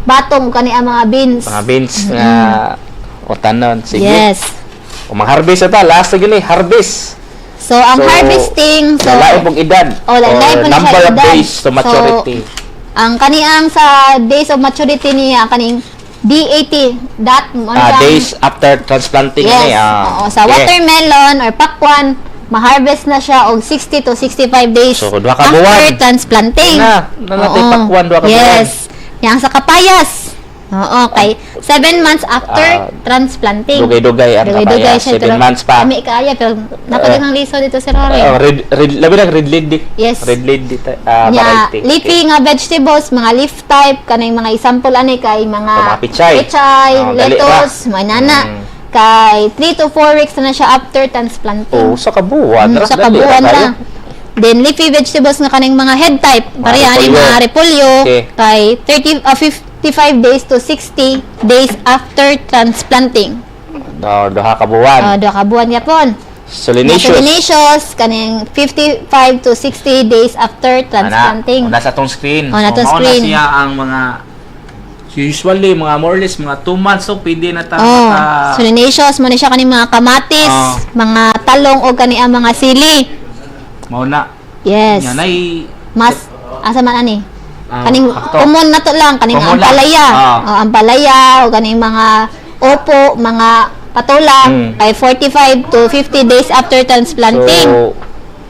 batong o kaniang mga beans. Mga beans nga utanon. Sige. Yes. O mag-harvest na ta. Last na gini, harvest. So ang So, harvesting, so lain pong edad. Oh, lain Or po na siya number of edad. days to maturity. So, ang kaniang sa days of maturity niya, ang kaning D80 dot ano siyang- Days after transplanting Yes. ni. Oo, sa Okay. watermelon or pakwan, ma-harvest na siya og 60 to 65 days So, duha ka after buwan. transplanting. Na, na natay Oo. pakwan, duha ka buwan. Yes. Yang sa kapayas. Oo, kay 7 months after transplanting. Dugay-dugay ang Dugay-dugay kapaya. siya, 7 pero months pa. Kami kaaya pero napadaghang liso dito, Sir Rory. Oh, red red labi na red lady. Yes. Red lady Nya, variety. Leafy nga vegetables, mga leaf type, kanang mga example ani kay mga Oh, mga pichay. Pichay, Oh, dali lettuce, ra. mga nana. Kay 3 to 4 weeks na siya after transplanting. Oh, sa kabuuan. Sa Dali ra kabuuan kayo. na. Then leafy vegetables nga kaning mga head type, pareha ani repolyo. Mga repolyo kay 30 55 days to 60 days after transplanting. No, duha ka buwan. Duha ka buwan gyapon. Solanaceous. Solanaceous kaning 55 to 60 days after transplanting. Ana, nasa atong screen. Oh, natong So, mao na screen. siya ang mga usually mga more or less mga 2 months, so pwede na ta Oh, solanaceous mo ni siya kaning mga kamatis, mga talong o kani ang mga sili. Mao na. Yes. Nya nay Mas asa man ani? Kaning sakto. Common na to lang kaning Common lang. ampalaya. Oh, ampalaya o kaning mga opo, mga patola kay 45 to 50 days after transplanting. So,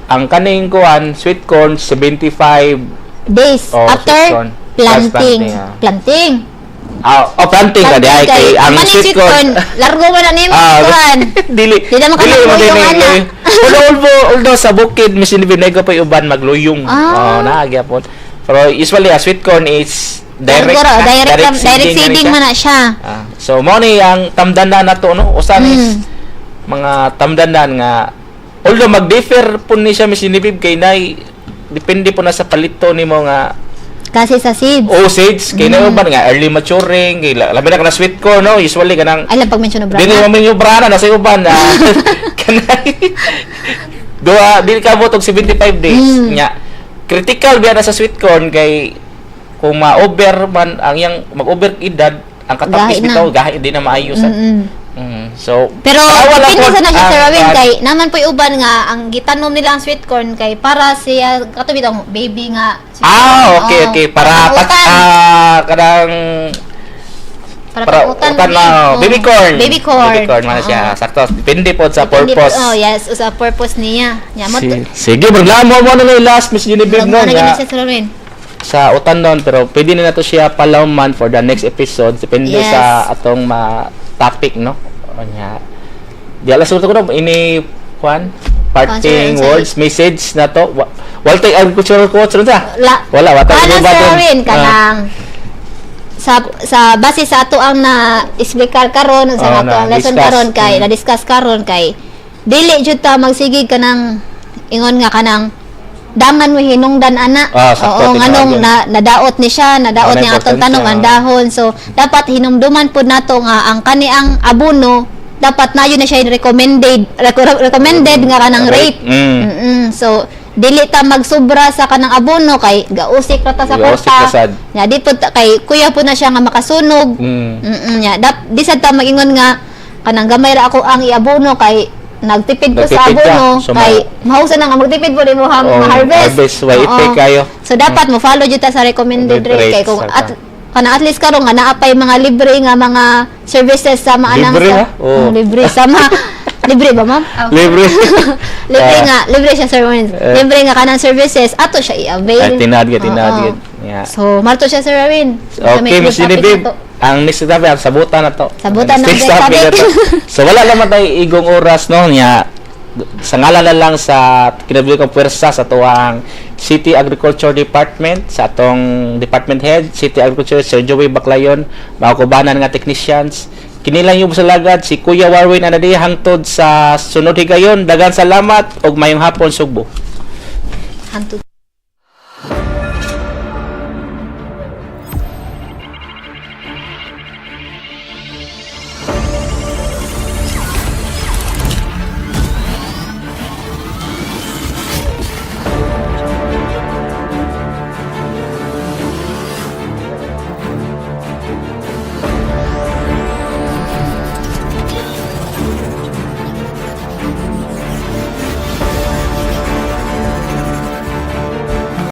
ang kaning kuan, sweet corn, 75 Days Oh, after sweet corn. planting. Planting, ah. Planting. Ah, oh, planting ka di ay kay ang maning sweet corn. Largo mo na nimo Ah, kuan. dili. Di naman ka Dili mo magluyong, din ana. eh. Although sa bukid Miss Binay pa yung uban magluyong. Ah. Oh, naa gyapon. Pero usually a sweet corn is direct Largo ra, na, direct, direct na seeding siya. man na siya. Ah, so mo ni ang tamdanan nato, no, usa ni mga tamdanan nga although mag-differ po ni siya, Miss Genevieve, kay nay depende po na sa palito nimo nga Kasi sa seeds. Oh, seeds kay nay uban nga early maturing kay labi na kana sweet corn, no, usually kanang Ay lang pag-mention og dili brana. mo minyo brana na sa uban na kanay duha dili ka og 75 days. Nya critical biya na sa sweet corn kay kung ma-over man ang iyang mag-over edad ang katapis Gahi na. bitaw gahi di na maayo sa So Pero tanawa lang depende pod sa na siya, ang Sir Robin, kay naman po'y uban nga ang gitanom nila ang sweet corn kay para siya kato bitong baby nga sweet Ah, corn. okay, Oo. okay. Para Para pat, utan. Kanang Para, para utan, utan na, Oo. baby corn. Baby corn. Baby corn man Oo. siya. Sakto. Depende po sa Depende po- purpose. Oh, yes, sa purpose niya. Nya mo. Sige, maglamo mo na na yung last, Miss Genevieve, no, Ano nga, na siya, Sir Robin? Sa utan doon, pero pwede na nato siya palawman for the next episode depende sa atong ma topic, no. Nya di alas ko no ini kwan parting Sir, words, message na to. Wala tay agricultural coach ron sa La, wala wala Ano, ba Sir dun? Robin, Ah. kanang sa base sa ato ang na explicar karon sa Oo, ato ang na lesson discuss. karon kay na-discuss karon kay dili jud ta magsigig kanang ingon nga kanang dangan mo hinungdan ana. Ah, sakto, Oo, tinuod nganong yun. na, nadaot ni siya, nadaot Ano niya atong importansya, tanom ang oo. dahon. So dapat hinumduman pud nato nga ang kani ang abono dapat nayo na siya recommended nga kanang rate. So dili ta magsubra sa kanang abono kay gausik ra ta sa Gausik kwarta. ra sad. Nya di pud kay kuya pud na siya nga makasunog. Nya di sad ta maingon nga kanang gamay ra ako ang iabono kay nagtipid ko sa Nagtipid ka. abono So, kay mahausa na nga magtipid po nimo ha Oo, ma-harvest. harvest, way Oo. effect kayo. So dapat mo follow jud ta sa recommended rate kay kung Rates, at kana at least karon nga naa pay mga libre nga mga services sa maanang Libre, sa ha? Oo. Oh, libre sa mga libre ba, ma'am? Libre. Libre Ah. nga, libre siya, Sir Warren. Eh. Libre nga kanang services ato siya i-avail. Ay, tinad ka, tinad Oo. ka. Yeah. So, marto siya, Sir Erwin. Okay, Miss Genevieve, ang next topic, ang sabutan na to. Sabutan Ang na next ang topic na topic. to. So wala naman tayo igong oras, no, nya. Sa ngalan na lang sa kinabuhi kong puwersa sa tuwang City Agriculture Department, sa atong department head, City Agriculture, Sir Joey Baclayon, mga kubanan nga technicians. Kinilang yung sa lagad, si Kuya Warwin Anadi, hangtod sa sunod higayon. Dagan salamat ug mayong hapon, Sugbo. Hantod.